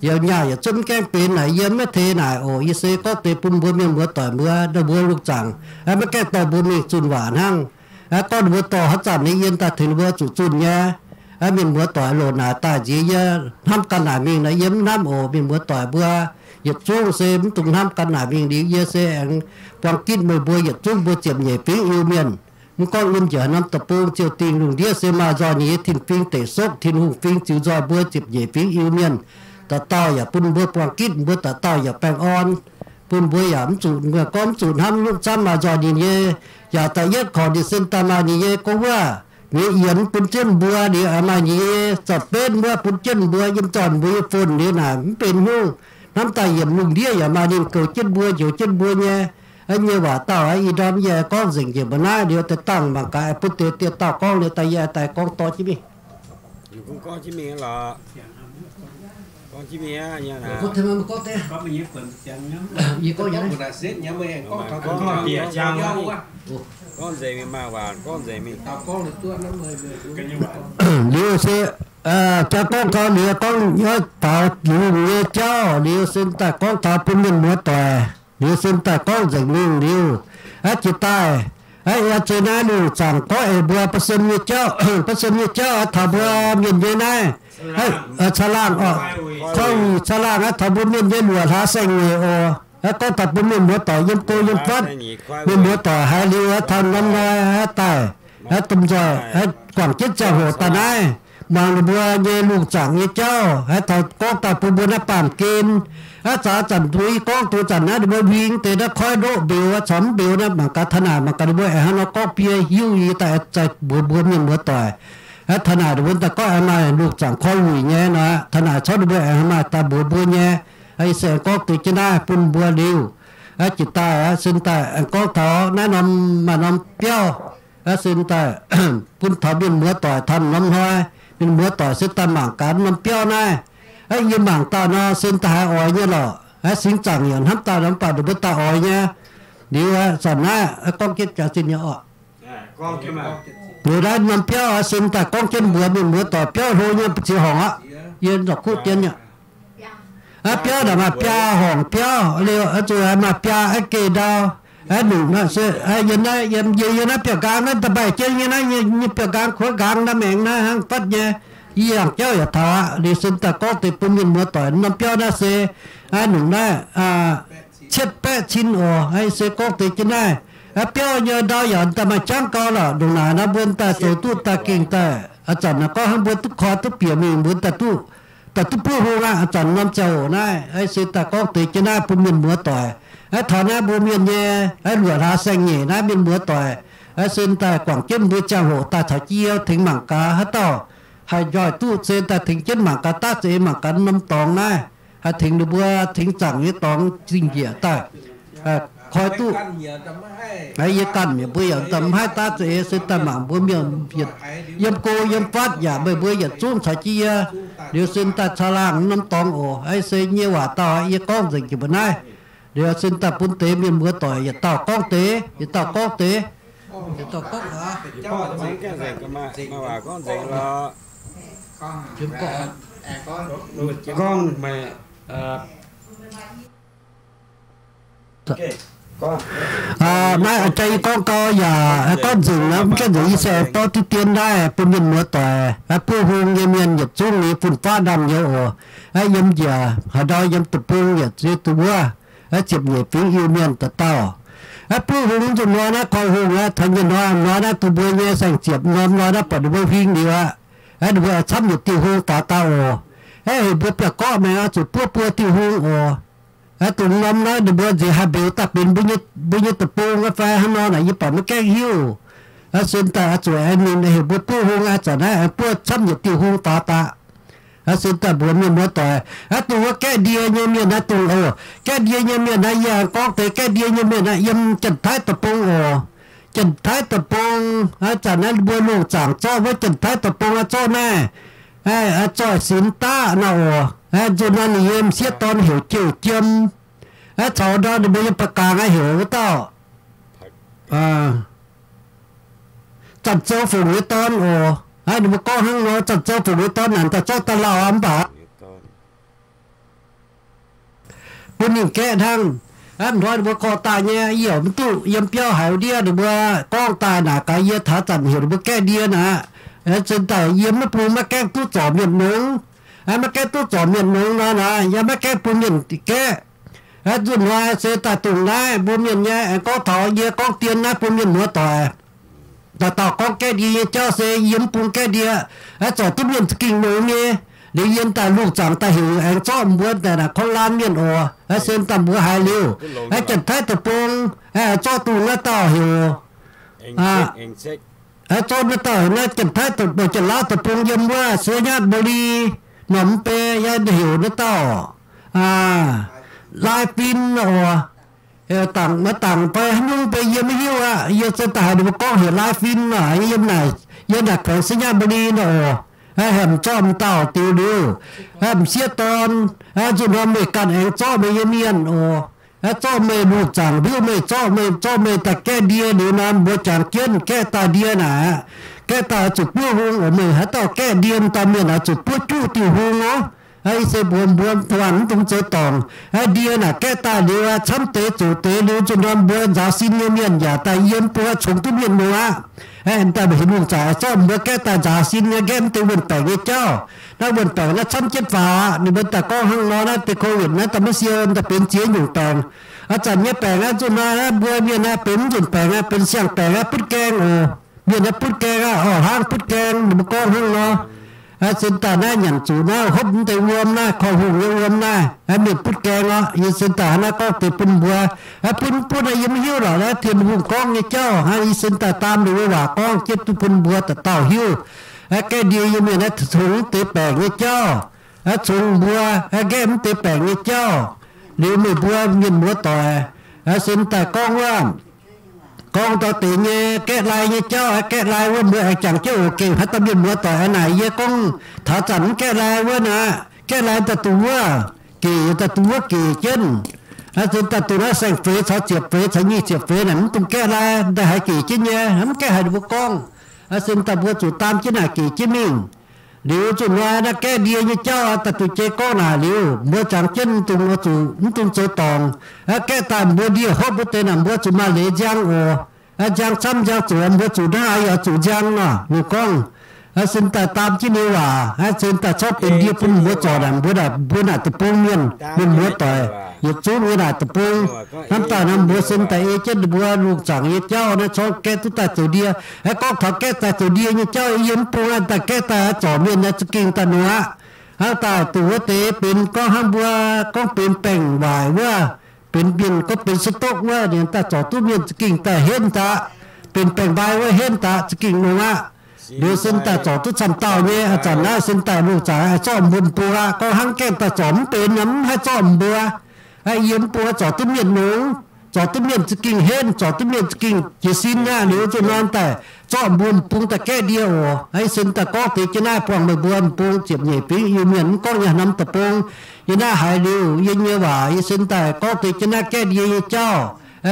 yaac nyaah yaac cuotv mv gaengh benx naaic, yie maiv teix naaic oc. Yie se gorngv deix bun mbuo mienh muoz doic mbuo, ninh mbuo lungh zaangc maiv gaengh dorh mbuo mingh zunh waac hnangv. Gorngv ninh mbuo dorh haaix zanc nyei, yie daaih tengx ninh mbuo zuqc zunh nyei. Mienh muoz doic, loc naaic daaih nziex yie hnamv ganh naaic mingh naaic, yie mv hnamv oc. Mienh muoz doic mbuo yietc zungv se mv dungx hnamv ganh naaic mingh. Liuz yie se aengx buang gitv meih mbuo yietc zungv mbuo ziepc nyeic fingx Iu-Mienh. Mv gorngv yiem njiec haaix norm deic-bung, ziouc dingh lungh ndiev se maaih nzoih nyei, Tin-Fingx Deic Sokv, Tin-Hungh fingx ziux nzoih mbuo ziepc nyeic fingx Iu-Mienh. Dauh dauh yaac bun mbuo buang gitv, mbuo dauh dauh yaac baengh orn, bun mbuo yaac mv zuqc, meih gorngv mv zuqc hnamv nyungc camv, maaih nzoih ninh nyei. Yaac da'yietv korc ninh sin daaih maaih ninh nyei gong wuov, ninh yienx bun jienv mbuo. Liuz maaih ninh nyei zornc benv wuov bun jienv mbuo, yiem zornc mbuo nyei fon. Liuz naaic mv benx hnyouv, hnamv daaih yiemc lungh ndiev yaac maaih ninh goux jienv mbuo, njoux jienv mbuo nyei. Nyei waac dauh ih ndorm yie gorngv nzengc njiec mbuo naaiv. Liuz deix dangh mangc gaax bun deix dieh dauh gorngv. Liuz daaih yie daaih gorngv dorh jienv mingh. Liuz se jaa gorngv gau, liuz gorngv faaux liuz nyei jauv, liuz sin daaih gorngv taux bun mienh muoz doic, liuz sin daaih gorngv nzengc mingh liuz, aqv jiex daaih, aqv yie zeiz naaiv lungh zaangc gorngv eix mbuo ba'sen nyei jauv, ba'sen nyei jauv taux mbuo mienh nyei naaiv, caangh laangh oc, koi wuic caangh laangh aqv, taux mbuo mienh nyei luoqc hlaax saeng-nyeic oc. Aqv gorngv taux bun mienh muoz doic yiem go yiem fatv, mienh muoz doic haiz liuz aqv, taux norm hnoi aqv daaih, aqv domh nzoih guangc jienv ziangh hoc daaih naaiv, muangx ninh mbuo nyei lungh zaangc nyei jauv, aqv taux gorngv daaih bun mbuo naaiv baamh gen. Aqv zanc, aqv zanc duqv gorngv duqv zanc naaiv ninh mbuo huing deix naaiv koiv ndoqv mbeux, aqv corc mv mbeux naaiv, mangc gaax taux naaic, mangc gaax ninh mbuo aengx hnangv nor gorngv bun yie hiuv, yie daaih zai mbuox mbuo mienh muoz doic. Aqv taux naaic ninh mbuo daaih gorngv aengx maaih lungh zaangc koi wuic nyei nor, taux naaic corc ninh mbuo aengx maaih daaih mbuox mbuo nyei. Aqv yie se aengx gorngv deix jienv naaiv bun mbuo liuz, aqv jiex daaih aqv sin daaih aengx gorngv taux naaiv norm, maaih norm biauv, aqv sin daaih bun taux mienh muoz doic taux norm hnoi, mienh muoz doic se daaih mangc gaax norm biauv naaiv. Aqv yie mangc daaih nor sin daaih haiz oix nyei lorqc. Aqv singx zaangc yaac hnamv daaih nor, mv baac ninh mbuo daaih oix nyei. Liuz aqv zanc naaiv aqv gorngv jienv jaax zinh nyei oc. Liuz naaiv norm biauv aqv sin daaih gorngv jienv mbuox mienh muoz doic biauv hlo nyei, mbu'ziex horngc aqv. Yie lorqc kuv dien nyei. Aqv biauv naaic maaih biaa horngc biauv liuz, zuqc maaih biaa aqv geh ndau. Aqv nungc naaiv se yiem naaiv, yiem, yiem naaiv biauv-nqaang naaiv da'mbaih jienv nyei naaiv, nyei biauv-nqaang kuov nqaang naaiv maengx naaiv hnangv fatv nyei. Yie yangh jauv yaac taux aqv. Liuz sin daaih gorngv deix bun mienh muoz doic norm biauv naaiv se aqv nungc naaiv cietv baeqv cin oc. Aqv se gorngv deix jienv naaiv, aqv biauv nyei ndau yaac daaih maaih jangv gau lorqc. Ndongc naaic nor mbuo daaih zoux duqv daaih gengh daaih, a'zanc naaic gorngv hnangv mbuo duqv koi duqv bieqc mingh mbuo daaih duqv, daaih duqv buov hung aqv. A'zanc norm ziangh hoc naaiv, aqv se daaih gorngv deix jienv naaiv bun mienh muoz doic. Aqv taux naaiv mbuo mienh nyei, aqv luoqc hlaax saeng-nyeic naaiv mienh muoz doic, aqv sin daaih guangc jienv mbuo ziangh hoc daaih caux jienv tengx mangc gaax haaix dauh haih njoih duqv se daaih tengx jienv mangc gaax daav za'eix, mangc gaax norm dorngx naaiv, haih tengx ninh mbuo tengx zaangc nyei dorngx zingh njiec daaih koi duqv. Aqv yie ganh yaac mbuo yaac mv haih daav za'eix, se daaih mangc mbuo mienh yietc yiem go yiem fatv yaac meih mbuo yietc zungv caux jienv yie. Liuz sin daaih caangh laangh norm dorngx oc. Aqv se nyei waac dauh yie gorngv nzengc jiex mbuo naaiv. Liuz sin daaih bun deix mienh muoz doic yietc dauh gorngv deix, yietc dauh gorngv deix, yietc dauh gorngv gorngv. Naaiv jaax yie gorngv gau yaac gorngv nzengc nor, mv gaengh nzengc yie se dorh diqv dien naaiv bun mienh muoz doic, buov hung nyei mienh yietc zungv nyei fun-faqv ndaamv-nyouz oc. Aqv yiem njiec haaix ndau yiem deic-bung yietc ziex duqv wuov, aqv ziepc nyeic fingx Iu-Mienh dauh dauh. Aqv buov hung nzunc hnoi naaiv koi hung aqv, taux nyei hnoi hnoi naaiv dongh mbuo nyei saeng-ziepc norm hnoi naaiv buatc ninh mbuo huing liuz aqv, aqv ninh mbuo camv yietc diuh hung faaux daaih oc. Aqv heuc mbuo biauv-gorqv maengx oix zuqc buov buo diuh hung oc. Aqv dongh norm naaiv ninh mbuo nziex haih mbeux daaih benx mbuo nyei deic-bung aqv fai hnangv nor naaic yie buatc maiv gaengh hiuv. Aqv sin daaih oix zuqc aengx ninh heuc mbuo buov hung aqv, zanc naaiv aengx buov camv yietc diuh hung faaux daaih. Aqv sin daaih mbuox mienh muoz doic, aqv dongh wuov gaeqv ndie nyei mienh naaiv dongh oc, gaeqv ndie nyei mienh naaiv yie aengx gorngv deix gaeqv ndie nyei mienh naaiv yiem Janx-Taiv deic-bung oc. Janx-Taiv Deic-Bung, ih zanc naaiv mbuo lungh zaangc zorqv wuov Janx-Taiv Deic-Bung aqv, zorqv naaiv, aa, zoih sinx daav nor oc. Aa, nzunc nor ninh nyei m'sieqv dorn heuc Jouh Jiem. Aa, caux ndau ninh mbuo nyei ba'gaangc aqv heuc wuov dauh, aa, Zanc Zou Fungc nyei dorn oc. Aa, ninh mbuo gorngv hnangv nor, Zanc Zou Fungc nyei dorn naaic daaih zorqv daaih lauh mv baac bun ninh gaeqv hnangv. Aa, hnoi ninh mbuo korv daaih nyei, yie yaac mv duqv yiem biauv haiz ndiev ninh mbuo gorngv daaih naaic gaax yie taux zanc heuc ninh mbuo gaeqv ndie naaic. Aa, sin daaih yie maiv bun maiv gaengh duqv zorc mienh nongx. Aa, maiv gaengh duqv zorc mienh nongx nor naaic, yie maiv gaengh bun mienh gaeqv. Aa, nzunc hnoi se daaih dongh naaiv mbuo mienh nyei aengx gorngv taux yie gorngv dien naaiv bun mienh muoz-doic. Dauh dauh gorngv gaeqv ndie nyei jauv se yie mv bun gaeqv ndie. Aa, zorc duqv mienh za'gengh nongx nyei. Liuz yie daaih lungh zaangc daaih heuc aengx zorqv mbuo daaih naaic korv-laanh mienh oc. Aa, se daaih mbuox haiz liuz, aa, Janx-Taiv Deic-Bung, aa, zorqv dongh naaiv dauh heuc, aa, zorqv naaiv dauh heuc naaiv Janx-Taiv, Janx-Laauv Deic-Bung yiem wuov Sainyabuli norm mv bei yaac heuc naaiv dauh, aa, Lai Fin oc. Dangc maiv dangc fai haaix nyungc mbuo yie maiv hiuv aqv. Yie se daaih haiz ninh mbuo gorngv heuc Lai Fin nor, yiem naaic, yiem naaic แขวง Sainyabuli nor oc. Hemx zorqv m'dauh diuc liuz, m'sieqv dorn, nzunc hnoi meih ganh aengx zorqv meih nyei mienh oc. Zorqv meih lungh zaangc hiuv meih zorqv meih, zorqv meih daaih gaeqv ndie liuz nor, mbuo jangx jienv gaeqv daaih ndie naaic, gaeqv daaih oix zuqc buov hung oc. Meih haaix dauh gaeqv ndie m'daaih mienh oix zuqc buov juqv diuh hung oc. Aa, yie se mbuox mbuo, mbuo mv dungx zoux dorngc. Aa, ndie naaic gaeqv daaih liuz, camv deix zoqc deix liuz, nzunc hnoi mbuo nzaaux sin nyei mienh yaac daaih yiem bung congx duqv mienh nongx aqv. Aa, m'daaih heuc lungh zaangc zorqv mbuo gaeqv daaih nzaaux sin nyei, gaeqv mv deix wuonh baengc nyei jauv. Naaiv wuonh baengc naaiv camv jienv faaux aqv. Ninh mbuo daaih gorngv hnangv nor, naaiv deix COVID naaiv daaih maiv sie, daaih benx ziex nyungc baengc. Aa, zanc nyei baengc aqv, nzunc hnoi naaiv mbuo mienh naaiv benx mv nzunc baengc aqv, benx siang-baengc aqv, butv gaeng oc. Mienh naaiv butv gaeng aqv, orqv hlangv butv gaeng, ninh mbuo gorngv hnangv nor. Aa, sin daaih naaiv nyanc zuqc naaiv hopv mv deix wuom naaiv, korv hungh nyei wuom naaiv, aa, mienh butv gaeng orqc. Yie sin daaih hnangv naaiv gorngv deix bun mbuo, aa, bun mv bun yie maiv hiuv lorqc. Naaiv Tin-Hungh gorngv nyei jauv hnangv, yie sin daaih daam ninh mbuo waac gorngv jienv duqv bun mbuo dauh dauh hiuv. Aa, gaeqv ndie yiem mienh naaiv congx mv deix baengc nyei jauv, aa, congx mbuo, aa, gaeqv mv deix baengc nyei jauv. Liuz meih mbuo mienh muoz-doic, aa, sin daaih gorngv wuov, gorngv ndau deix nyei gaeqv lai nyei jauv, aa, gaeqv lai wuov mbuo aengx jangx jienv oc. Gec haaix dauh mienh muoz-doic aa naaic yie gorngv taux zanc mv gaeqv lai wuov naaic, gaeqv lai daaih dongh wuov gec, daaih dongh wuov gec jienv. Aa, sin daaih dongh naaiv saeng-feix caux ziepc feix caux nyic ziepc feix naaic mv dungx gaeqv lai, daaih haiz gec jienv nyei, mv gaengh haiz ninh mbuo gorngv. Aa, sin daaih mbuo zuqc daam jienv naaic gec jienv mingh. Liuz zuqc hnoi naaiv gaeqv ndie nyei jauv daaih duqv jiex gorngv naaic liuz, mbuo jangx jienv mv dungx, zuqc mv dungx zoux dorngc. Aa, gaeqv daaih mbuo ndie hopv wuov deix naaic mbuo zuqc maaih leiz nziang oc. Aa, nziang camv nziang zoqc mbuo zuqc hnangv haaix yaac zuqc nziang nor. Ninh gorngv, aa, sin daaih daam jienv ninh waac, aa, sin daaih corc benx ndie bun mbuo zorc naaic, mbuo naaic, mbuo naaic deic-bung mienh, mienh muoz-doic yietc zungv nyei naaic deic-bung. Hnamv daaih naaiv mbuo sin daaih ei jienv ninh mbuo lungh zaangc nyei jauv naaiv corc gaeqv duqv daaih zoux ndie. Aa, gorngv taux gaeqv daaih zoux ndie nyei jauv, yie mv bung aa, daaih gaeqv daaih zorc mienh naaiv za'gengh daaih nor aqv. Hnangv daaih dongh wuov deix benx gorngv hnangv mbuo gorngv benx baengc waaic wuov, benx mienh gorngv benx stroke wuov, ninh daaih zorc duqv mienh za'gengh daaih henv daaih, benx baengc waaic wuov henv daaih za'gengh nor aqv. Liuz sin daaih zorc duqv camv dauh nyei, aa, zanc naaiv sin daaih lungh zaangc zorqv mbuo m'bung aqv. Gorngv hnangv gaengh daaih zorc mv benx nor mv haih zorqv mbuo. Aa, yie mv bung zorc duqv mienh nongx, zorc duqv mienh za'gengh henv, zorc duqv mienh za'gengh jiez sin aqv. Liuz zuqc nor daaih zorqv mbuo m'bung daaih gaeqv ndie oc. Aa, yie sin daaih gorngv deix jienv naaiv buangh meih mbuo m'bung ziepc nyeic fingx Iu-Mienh mv gorngv yiem norm deic-bung. Yie naaiv haiz liuz yie nyei waac, yie sin daaih gorngv deix jienv naaiv gaeqv ndie nyei jauv,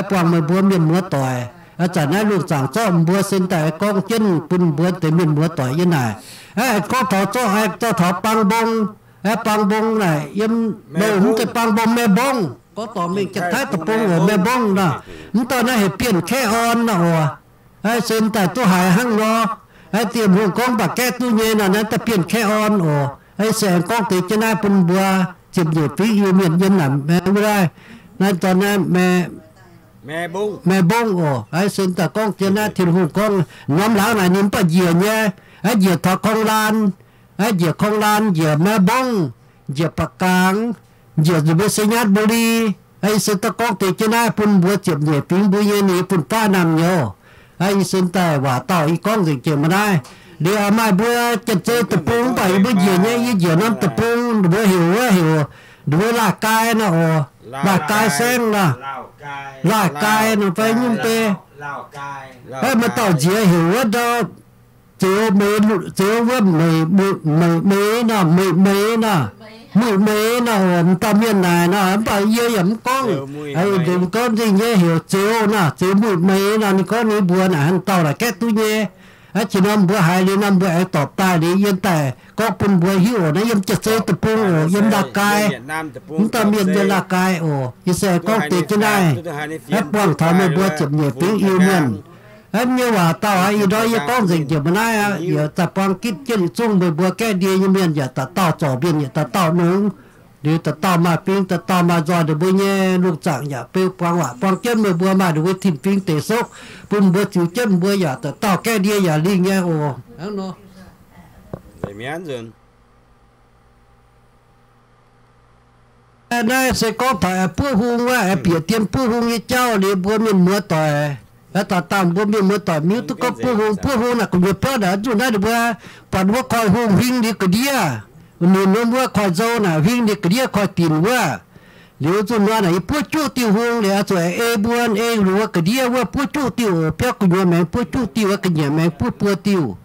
buangh meih mbuo mienh muoz-doic. Aa, zanc naaiv lungh zaangc zorqv mbuo sin daaih gorngv jienv bun mbuo deix mienh muoz-doic yiem naaic. Aa, gorngv taux zorqv, aa, zorqv taux Bang Mbong. Aa, Bang Mbong naaic yiem mv deix Bang Mbong, Mae Mbong, gorngv dorngc mingh Janx-Taiv deic-bung oc, Mae Mbong nor. Mv dauh naaiv heuc Bienh Kaeqv Orn nor oc. Aa, sin daaih duqv haiz hnangv nor. Aa, Tin-Hungh gorngv mv baac gaeqv duqv nyei nor, naaiv daaih Bienh Kaeqv Orn oc. Aa, se aengx gorngv deix jienv naaiv bun mbuo ziepc nyeic fingx Iu-Mienh yiem naaic, Mae, wuov naaiv, naaiv dorn naaiv Mae, Mae Mbong oc. Aa, sin daaih gorngv jienv naaiv Tin-Hungh gorngv norm laangz naaic ninh mv baac njiec nyei. Aa, njiec taux Korng Laan, aa, njiec Korng Laan, njiec Mae Mbong, njiec Ba'gaang, njiec nzunc mbuo Sainyabuli. Aa, yie sin daaih gorngv deix jienv naaiv bun mbuo ziepc nyeic fingx mbuo nyei ninh fun-faqv naamh nyouz. Aa, yie sin daaih waac dauh yie gorngv nzengc jiex mbuo naaiv. Liuz aa maaih mbuo Janx-Zei deic-bung mv baac yie mbuo njiec nyei, yie njiec norm deic-bung, ninh mbuo heuc wuov heuc, ninh mbuo Laaih Gai nor oc. Laaih Gai Saengv nor. Laaih Gai nor fai nyungc deix. Aav, maaih dauh nziex heuc wuov ndau, Zeuz Meix, Zeuz wuov Meix, Meix, Meix Meix nor, Meix Meix nor, Meix Meix nor oc. M'dauh, m'dauh mienh naaic nor, mv baac yie yaac mv gorngv. Aa, ndongc gorngv nzengc nyei heuc Zeuz nor, Zeuz Meix Meix nor. Ninh gorngv ninh mbuox naaic, haaix dauh naaic gaeqv duqv nyei. Aa, qiex nor mbuo haiz liuz nor, mbuo aengx dorpc daaih liuz yiem daaih gorngv bun mbuo hiuv oc. Naaiv yiem Jaav-Zei deic-bung oc, yiem Laa Kai. Mv dauh mienh yiem Laa Kai oc. Yie se gorngv deix jienv naaiv, aav, buangh taux meih mbuo ziepc nyeic fingx Iu-Mienh. Aav, nyei waac dauh aqv. Ih hnoi yie gorngv nzengc njiec mbuo naaiv aqv. Yaac daaih buang gitv jienv yietc zungv meih mbuo gaeqv ndie nyei mienh yaac dauh dauh zorc mienh, yaac dauh dauh nongx. Liuz dauh dauh maaih fingx, dauh dauh maaih nzoih, ninh mbuo nyei lungh zaangc yaac beu buangh waac buang jienv meih mbuo maaih ninh mbuo tin-fingx deix sokv bun mbuo ziux jienv, mbuo yaac dauh dauh gaeqv ndie yaac lingh nyei oc. Naaiv se gorngv taux buov hung wuov, bieqc dien buov hung nyei jauv liuz, mbuo mienh muoz doic, aav, dauh dauh mbuo mienh muoz doic mv hiuv duqv gorngv buov hung. Buov hung naaic gu'nyuoz biauv naaic zuqc naaiv ninh mbuo buatc wuov koiv-hungh huing liuz ga'ndiev, ninh wuov koiv-nzou naaic huing liuz ga'ndiev koiv-dinc wuov. Liuz zuqc nor naaic yie buov juqv diuh hung liuz, zuqc ei mbuo, ei wuov ga'ndiev wuov buov juqv diuh oc. Biauv gu'nyuoz maengx buov juqv diuh, ga'nyiec maengx buov buo diuh.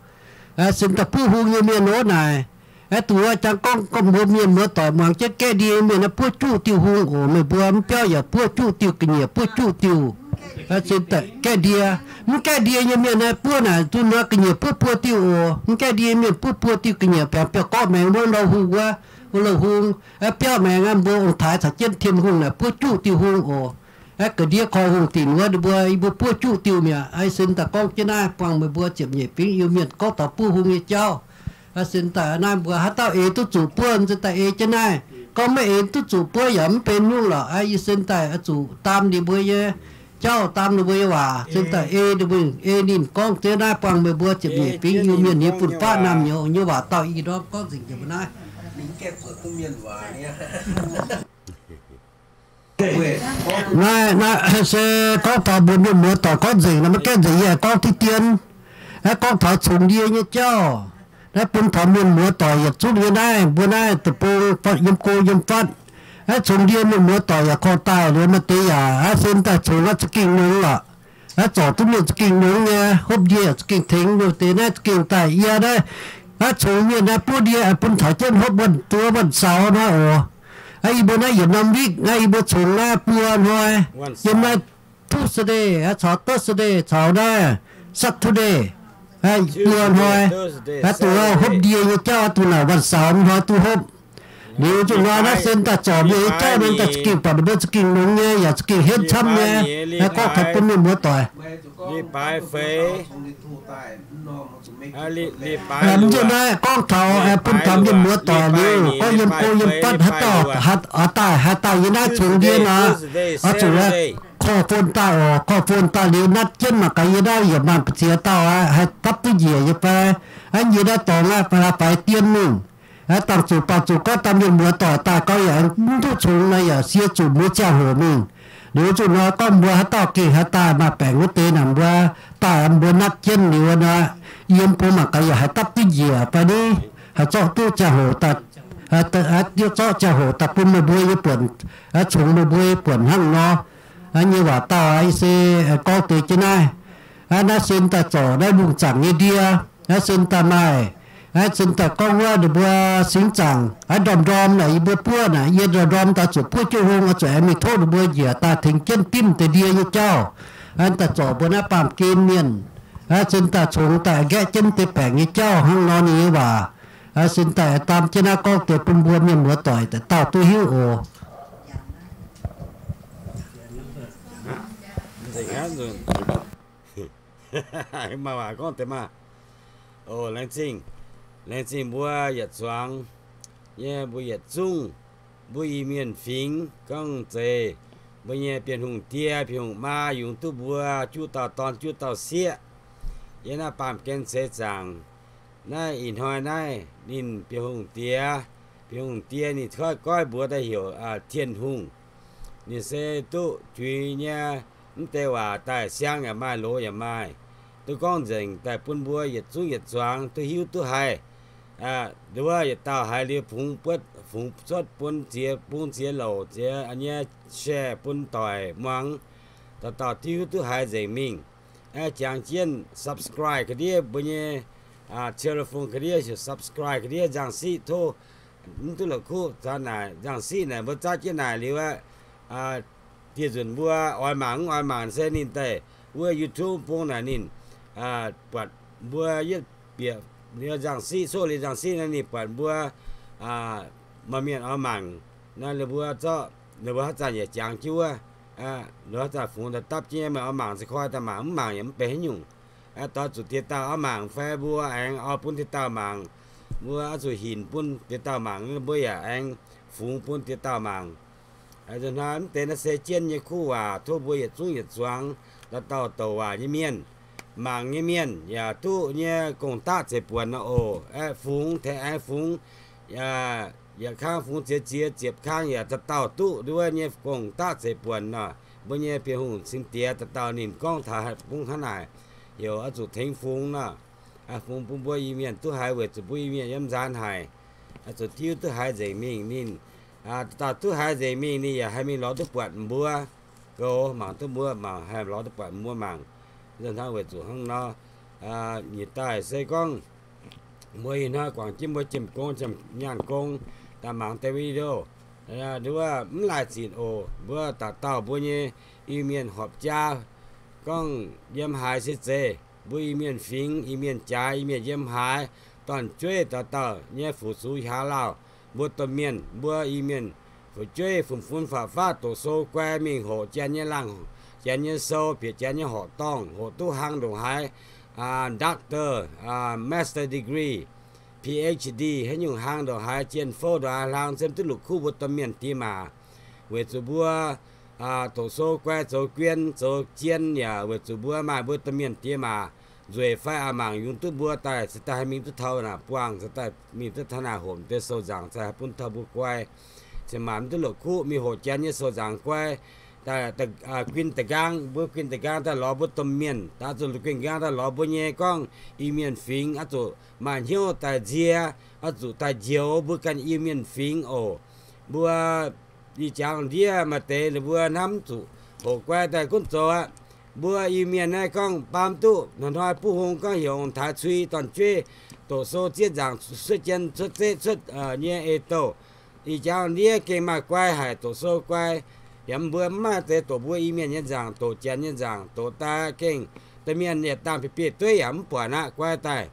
Sin daaih buov hung nyei mienh nor naaic, aav, duqv wuov jangx gorngv mbuo mienh muoz doic muangx jienv gaeqv ndie mienh naaiv buov juqv diuh hung oc. Meih mbuo mv biauv yaac buov juqv diuh, ga'nyiec buov juqv diuh. Sin daaih gaeqv ndie, mv gaeqv ndie nyei mienh naaiv buov naaic zuqc nor ga'nyiec buov buo diuh oc. Mv gaeqv ndie mienh buov buo diuh, ga'nyiec biaux biauv gorqv maengx wuov louh hung wuov, wuov louh hung. Aav, biauv maengx aav, mbuo ong-taaix caux jienv Tin-Hungh naaic buov juqv diuh hung oc. Aav, ga'ndiev koiv-hungh dinc wuov ninh mbuo, yie mbuo buov juqv diuh mi'aqv. Aa, sin daaih gorngv jienv naaiv buangh meih mbuo ziepc nyeic fingx Iu-Mienh gorngv taux buov hung nyei jauv. Aa, sin daaih naaiv mbuo haaix dauh eix duqv zuqc buov, sin daaih ei jienv naaiv. Gorngv maiv eix duqv zuqc buov yaac mv benx nyungc lorqc. Aa, yie sin daaih zuqc daam ninh mbuo nyei jauv, daam ninh mbuo nyei waac, sin daaih ei ninh mbuo, ei ninh gorngv jienv naaiv buangh meih mbuo ziepc nyeic fingx Iu-Mienh nyei bun baqv naamh nyouz nyei waac dauh ih ndorm gorngv nzengc njiec mbuo naaiv. Naaiv, naaiv se gorngv taux mbuo mienh muoz doic gorngv nzengc, naaiv maiv gaengh nzengc, yie gorngv diqv dien. Naaiv gorngv taux congx ndie nyei jauv. Naaiv bun taux mienh muoz doic yietc zungv nyei naaiv, mbuo naaiv deic-bung fatv yiem go yiem fatv. Naaiv congx ndie mienh muoz doic yaac korv daaih liuz maaih deix yaac aav, sin daaih congx aav za'gengh nongx lorqc. Aav, zorc duqv mienh za'gengh nongx nyei, hopv ndie yaac za'gengh tengx. Maaih deix naaiv za'gengh daaih yie naaiv, aav, congx mienh naaiv buov ndie bun caux jienv hopv wuonh, duov wuonh saux naaiv oc. Aav, yie mbuo naaiv yietc norm week naaiv yie mbuo congx naaiv buo hnoi, yiem naaiv Tuesday, aav, caux Thursday caux naaiv Saturday, buo hnoi. Aav, duqv hopv ndie nyei jauv, aav, duqv naaic wuonh saux hnoi duqv hopv. Liuz zuqc nor naaiv se daaih zorc mienh nyei jauv, ninh daaih za'gengh buatc ninh mbuo za'gengh nongx nyei yaac za'gengh henv camv nyei. Aav, gorngv taux bun mienh muoz doic. Mv nzunc naaiv gorngv taux bun taux mienh muoz doic liuz, gorngv yiem go yiem fatv haaix dauh, haaix dauh yie naaiv congx ndie nor, oix zuqc korv phone daaih oc. Korv phone daaih liuz natv jienv mangc gaax yie naaiv yaac maaih mbu'ziex dauh aqv, haih dapv duqv njiec nyei fai. Aav, yie naaiv dorngx aqv, faix dien mingh. Aav, dangh zuqc baac zuqc gorngv daaih mienh muoz doic daaih gorngv yaac mv duqv congx nor yaac sie zuqc mbuo ziangh hoc mingh. Liuz zuqc nor gorngv mbuo haaix dauh gengh haaix dauh maaih baengc wuov deix naaic mbuo daaih mbuo natv jienv liuz nor, yiem bung mangc gaax yaac haih dapv duqv njiec fai ni, haih zorqv duqv ziangh hoc daaih, zorqv ziangh hoc daaih bun meih mbuo nyei buonc, congx meih mbuo nyei buonc hnangv nor. Aav, nyei waac dauh aav, se gorngv deix jienv naaiv. Aav, naaiv se daaih zorc naaiv lungh zaangc nyei ndie. Aav, se daaih maaih, aav, se daaih gorngv wuov ninh mbuo singx zaangc aav, ndorm-ndorm naaic yie mbuo buov naaic, yie ndorm-ndorm daaih zuqc buov jienv hung, oix zuqc aengx mingh tov ninh mbuo njiec daaih tengx jienv dimv deix ndie nyei jauv. Aav, daaih zorc mbuo naaiv baamh gen mienh, aav, se daaih congx daaih nqaeqv jienv deix baengc nyei jauv hnangv nor ninh nyei waac. Aav, se daaih daam jienv naaiv gorngv deix bun mbuo mienh muoz doic dauh dauh duqv hiuv oc. Maaih waac gorngv deix maah. O, laengz zingh, laengz zingh mbuo yietc zuangx nyei, mbuo yietc zungv, mbuo Iu-Mienh fingx gorngv zeiz, mbuo nyei Bienh Hungh die, Bienh Hungh maa yungz duqv mbuo juqv dauh dorn juqv dauh sieqv yiem naaiv baamh gen seix zaangc. Naaiv ih hnoi naaiv ninh Bienh Hungh diex, Bienh Hungh die ninh goiv, goiv mbuox daaih heuc Tin-Hungh. Ninh se duqv juix nyei, mv deix waac daaih siang yaac maaih, loz yaac maaih, duqv gorngv nzengc daaih bun mbuo yietc zungv yietc zuangx duqv hiuv duqv haih. Nduov yietc dauh haiz liuz fungx buotv, fungx cuotv bun ziex, bun ziex louc, ziex nyei share bun doic muangx, dauh dauh duqv hiuv duqv haih nzengc mingh. jangx jienv subscribe ga'ndiev mbuo nyei telephone ga'ndiev, heuc subscribe ga'ndiev nzangc siqv tov. Mv duqv la'kuqv caux naaic nzangc siqv naaic mbuo zatv jienv naaic liuz aqv, dieh nzunc mbuo oix mangc mv oix mangc se ninh daaih wuov YouTube bung naaic ninh buatc mbuo yietv bieqc liuz nzangc siqv, coqv liuz nzangc siqv naaiv ninh buatc mbuo maaih mienh oix mangc naaiv, ninh mbuo zorqv, ninh mbuo haaix zanc yaac jangx jienv wuov, ninh mbuo haaix zanc fungx daaih dapv jienv nyei, meih oix mangc se koi daaih mangc, mv mangc yaac mv benx haaix nyungc. Doix zuqc dieh dauh oix mangc fai mbuo aengx oix bun dieh dauh mangc, mbuo oix zuqc hinc bun dieh dauh mangc, mbuo yaac aengx fungx bun dieh dauh mangc. Nzunc hnoi mv deix naaiv se jienv nyei kuv waac, tov mbuo yietc zungv yietc zuangx dauh dauh douc waac nyei mienh, mangc nyei mienh yaac duqv nyei gong-daqv zeiv buonc nor oc. Aeqv, fungx tengx aengx fungx, yietc kang fungx ziex ziex, ziepc kang yaac dauh dauh duqv nduov nyei gong-daqv zeiv buonc nor. Mbuo nyei Bienh Hungh cing diex dauh dauh ninh gorngv taux bungx hnangv naaic, heuc oix zuqc tengx fungx nor. Fungx bun mbuo Iu-Mienh duqv haiz weic zuqc mbuo Iu-Mienh yiem nzaanx haic, zuqc diuv duqv haiz nzengc mingh ninh, dauh dauh duqv haiz nzengc mingh ninh yaac haih mingh lorz duqv buatc mbuo goux, mangc duqv mbuo mangc, haih lorz duqv buatc mbuo mangc. Nzunc hnoi weic zuqc hnangv nor, nyic daaih se gorngv mbuo ih hnoi guangc jienv mbuo jiem gong, jiem nyaanh gong, daaih mangc deix video, nduov mv laaih zinc oc. Mbuo dauh dauh mbuo nyei Iu-Mienh horpc jaa, gorngv yiem haaix se zeiz, mbuo Iu-Mienh fingx, Iu-Mienh jaaix, Iu-Mienh yiem haaix, dorn-jueiv dauh dauh nyei fu-sux hiaaux lauh, mbuo domh mienh, mbuo Iu-Mienh fu'jueiv fun-fun faqv-faqv doqc sou guai mingh hoqc janx nyei laangh, janx nyei sou, bieqc janx nyei horqc dorngh, hoqc duqv hlang ndongc haaix, doctor, master degree, PhD, haaix nyungc hlang ndongc haaix, jien fouv ndongc haaix hlang, se mv duqv la'kuqv mbuo domh mienh diex maac. Weic zuqc mbuo doqc sou guai zoux guen zoux jien yaac weic zuqc mbuo maaih mbuo domh mienh diex maac nzueic fai aqc mangc yungz duqv mbuo daaih, se daaih haih mingh duqv taux naaic buangh, se daaih mingh duqv taux naaic homc deix sou nzaangc, se haih bun taux mbuo guai. Cin-maanc mv duqv la'kuqv mingh hoqc janx nyei sou nzaangc guai, guin da'nqaang, mbuo guin da'nqaang daaih lorz mbuo domh mienh, daaih zuqc guin da'nqaang daaih lorz mbuo nyei gorngv Iu-Mienh fingx, oix zuqc maaih hnyouv daaih nzie, oix zuqc daaih njoux mbuo ganh Iu-Mienh fingx oc. Mbuo ih jangx ndiev maaih deix ninh mbuo hnamv zuqc hoqc guai daaih gunv zoux aqv. Mbuo Iu-Mienh naaiv gorngv baamz duqv hnoi-hnoi buv hung gorngv heuc ong-taaix cui dorn-jueiv doqc sou zieqv nzaangc cuotv jien cuotv zeqv cuotv nyei eix-douh. Ih jangx ndiev gengh maaih guai haic, doqc sou guai. Yaac mbuo mv maaih deix doqc mbuo Iu-Mienh nyei nzaangc, doqc janx nyei nzaangc, doqc daaih gengh domh mienh yietc dangh biei biei dueiv yaac mv buatc aqv. Guai daaih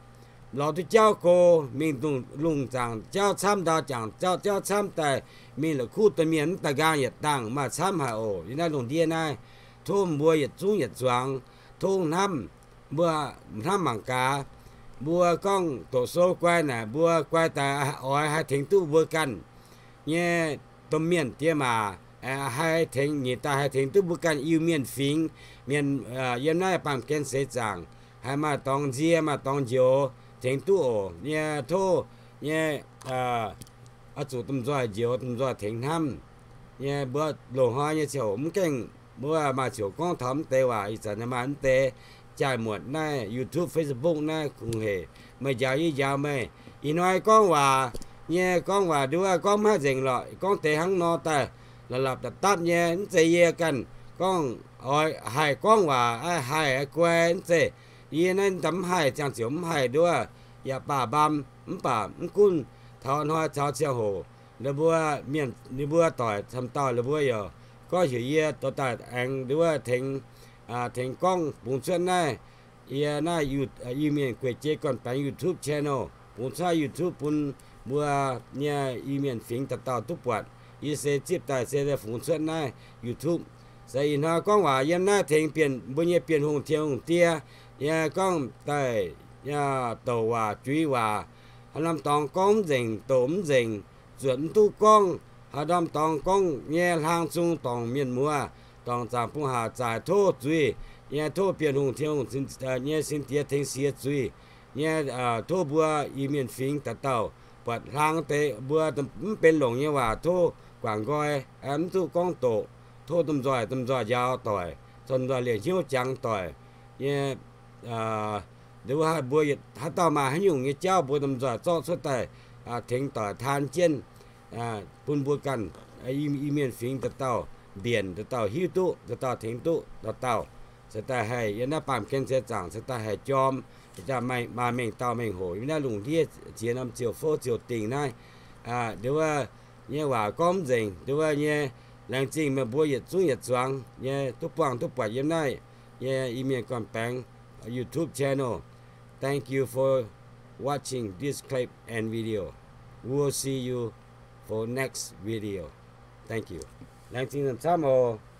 lorz duqv jauv go, mingh lungh zaangc jauv camv, ndau zaangc jauv camv daaih, mingh la'kuqv domh mienh mv da'nqaang yietc dangh maaih camv haic oc. Yiem naaiv lungh ndiev naaiv, tov mbuo yietc zungv yietc zuangx, tov hnamv, mbuo hnamv mangc gaax. Mbuo gorngv doqc sou guai naaic, mbuo guai daaih oix haih tengx duqv mbuo ganh nyei domh mienh diex maac, haih tengx, nyic daaih haih tengx duqv mbuo ganh Iu-Mienh fingx mienh yiem naaiv baamh gen seix zaangc, haih maaih dorngx nzie maaih dorngx njoux tengx duqv oc. Nyei tov nyei, oix zuqc domh nzoih njoux domh nzoih tengx hnamv. Nyei mbuo loz-hnoi nyei ziouc mv gaengh, mbuo maaih ziouc gorngv taux mv deix waac. Ih zanc maaih mv deix jaaix muotc naaiv YouTube, Facebook naaiv kungx hec meih njaaux yie njaaux meih. Ih hnoi gorngv waac nyei, gorngv waac nduov gorngv maiv nzengc lorqc, gorngv deix hnangv nor daaih la'lapc dapv dapv nyei. Mv zeiz yie ganh gorngv oix haih gorngv waac, haih guai, mv zeiz. Yie naaiv daaih mv haih, ziangh ziouc mv haih nduov, yaac baac mbaam, mv baac mv gunv taux hnoi taux ziangh hoc, ninh mbuo mienh, ninh mbuo doic camv dauh ninh mbuo yaac gorngv heuc yie dorh daaih aengx nduov tengx, tengx gorngv bungx cuotv naaiv, yie naaiv Iu-Mienh gueic jei gorn-baengx YouTube channel, bungx cuotv YouTube bun mbuo nyei Iu-Mienh fingx dauh dauh duqv buatc. Yie se zipv daaih se fungx cuotv naaiv YouTube. Se ih hnoi gorngv waac yiem naaiv tengx Bienh, mbuo nyei Bienh Hungh, Tin-Hungh Die, yie gorngv daaih douc waac, juiz waac, haaix norm dorngx gorngv mv nzengc, douc mv nzengc, zuotc mv duqv gorngv, haaix norm dorngx gorngv nyei hlang zung dorngc mienh muoz, dorngc zaangc bung haac zaaic tov zuiz. Yie tov Bienh Hungh, Tin-Hungh nyei cing diex tengx siex zuiz. Nyei tov mbuo Iu-Mienh fingx dauh dauh buatc hlang deix mbuo mv benx longc nyei waac tov guangc nqoi, mv duqv gorngv doqc. Tov domh nzoih, domh nzoih njaaux doic, domh nzoih liemh hnyouv jangx doic. Nyei mbuo haaix dauh maaih haaix nyungc nyei jauv mbuo domh nzoih zorqv cuotv daaih tengx doic taan jienv bun mbuo ganh Iu-Mienh fingx dauh dauh mbienc, dauh dauh hiuv duqv, dauh dauh tengx duqv, dauh dauh cingx daaih haih yiem naaiv baamh gen seix zaangc cingx daaih haih jorm, maaih mengh dauh mengh hoc yiem naaiv lungh ndiev ziex norm ziouc fouv ziouc dingc naaiv. Nduov wuov nyei waac gorngv nzengc, nduov wuov nyei laengz zingh meih mbuo yietc zungv yietc zuangx nyei duqv buangh duqv buatc yiem naaiv nyei Iu-Mienh gorn-baengx YouTube channel. Thank you for watching this clip and video. We'll see you for next video. Thank you. Laengz zingh camv oc.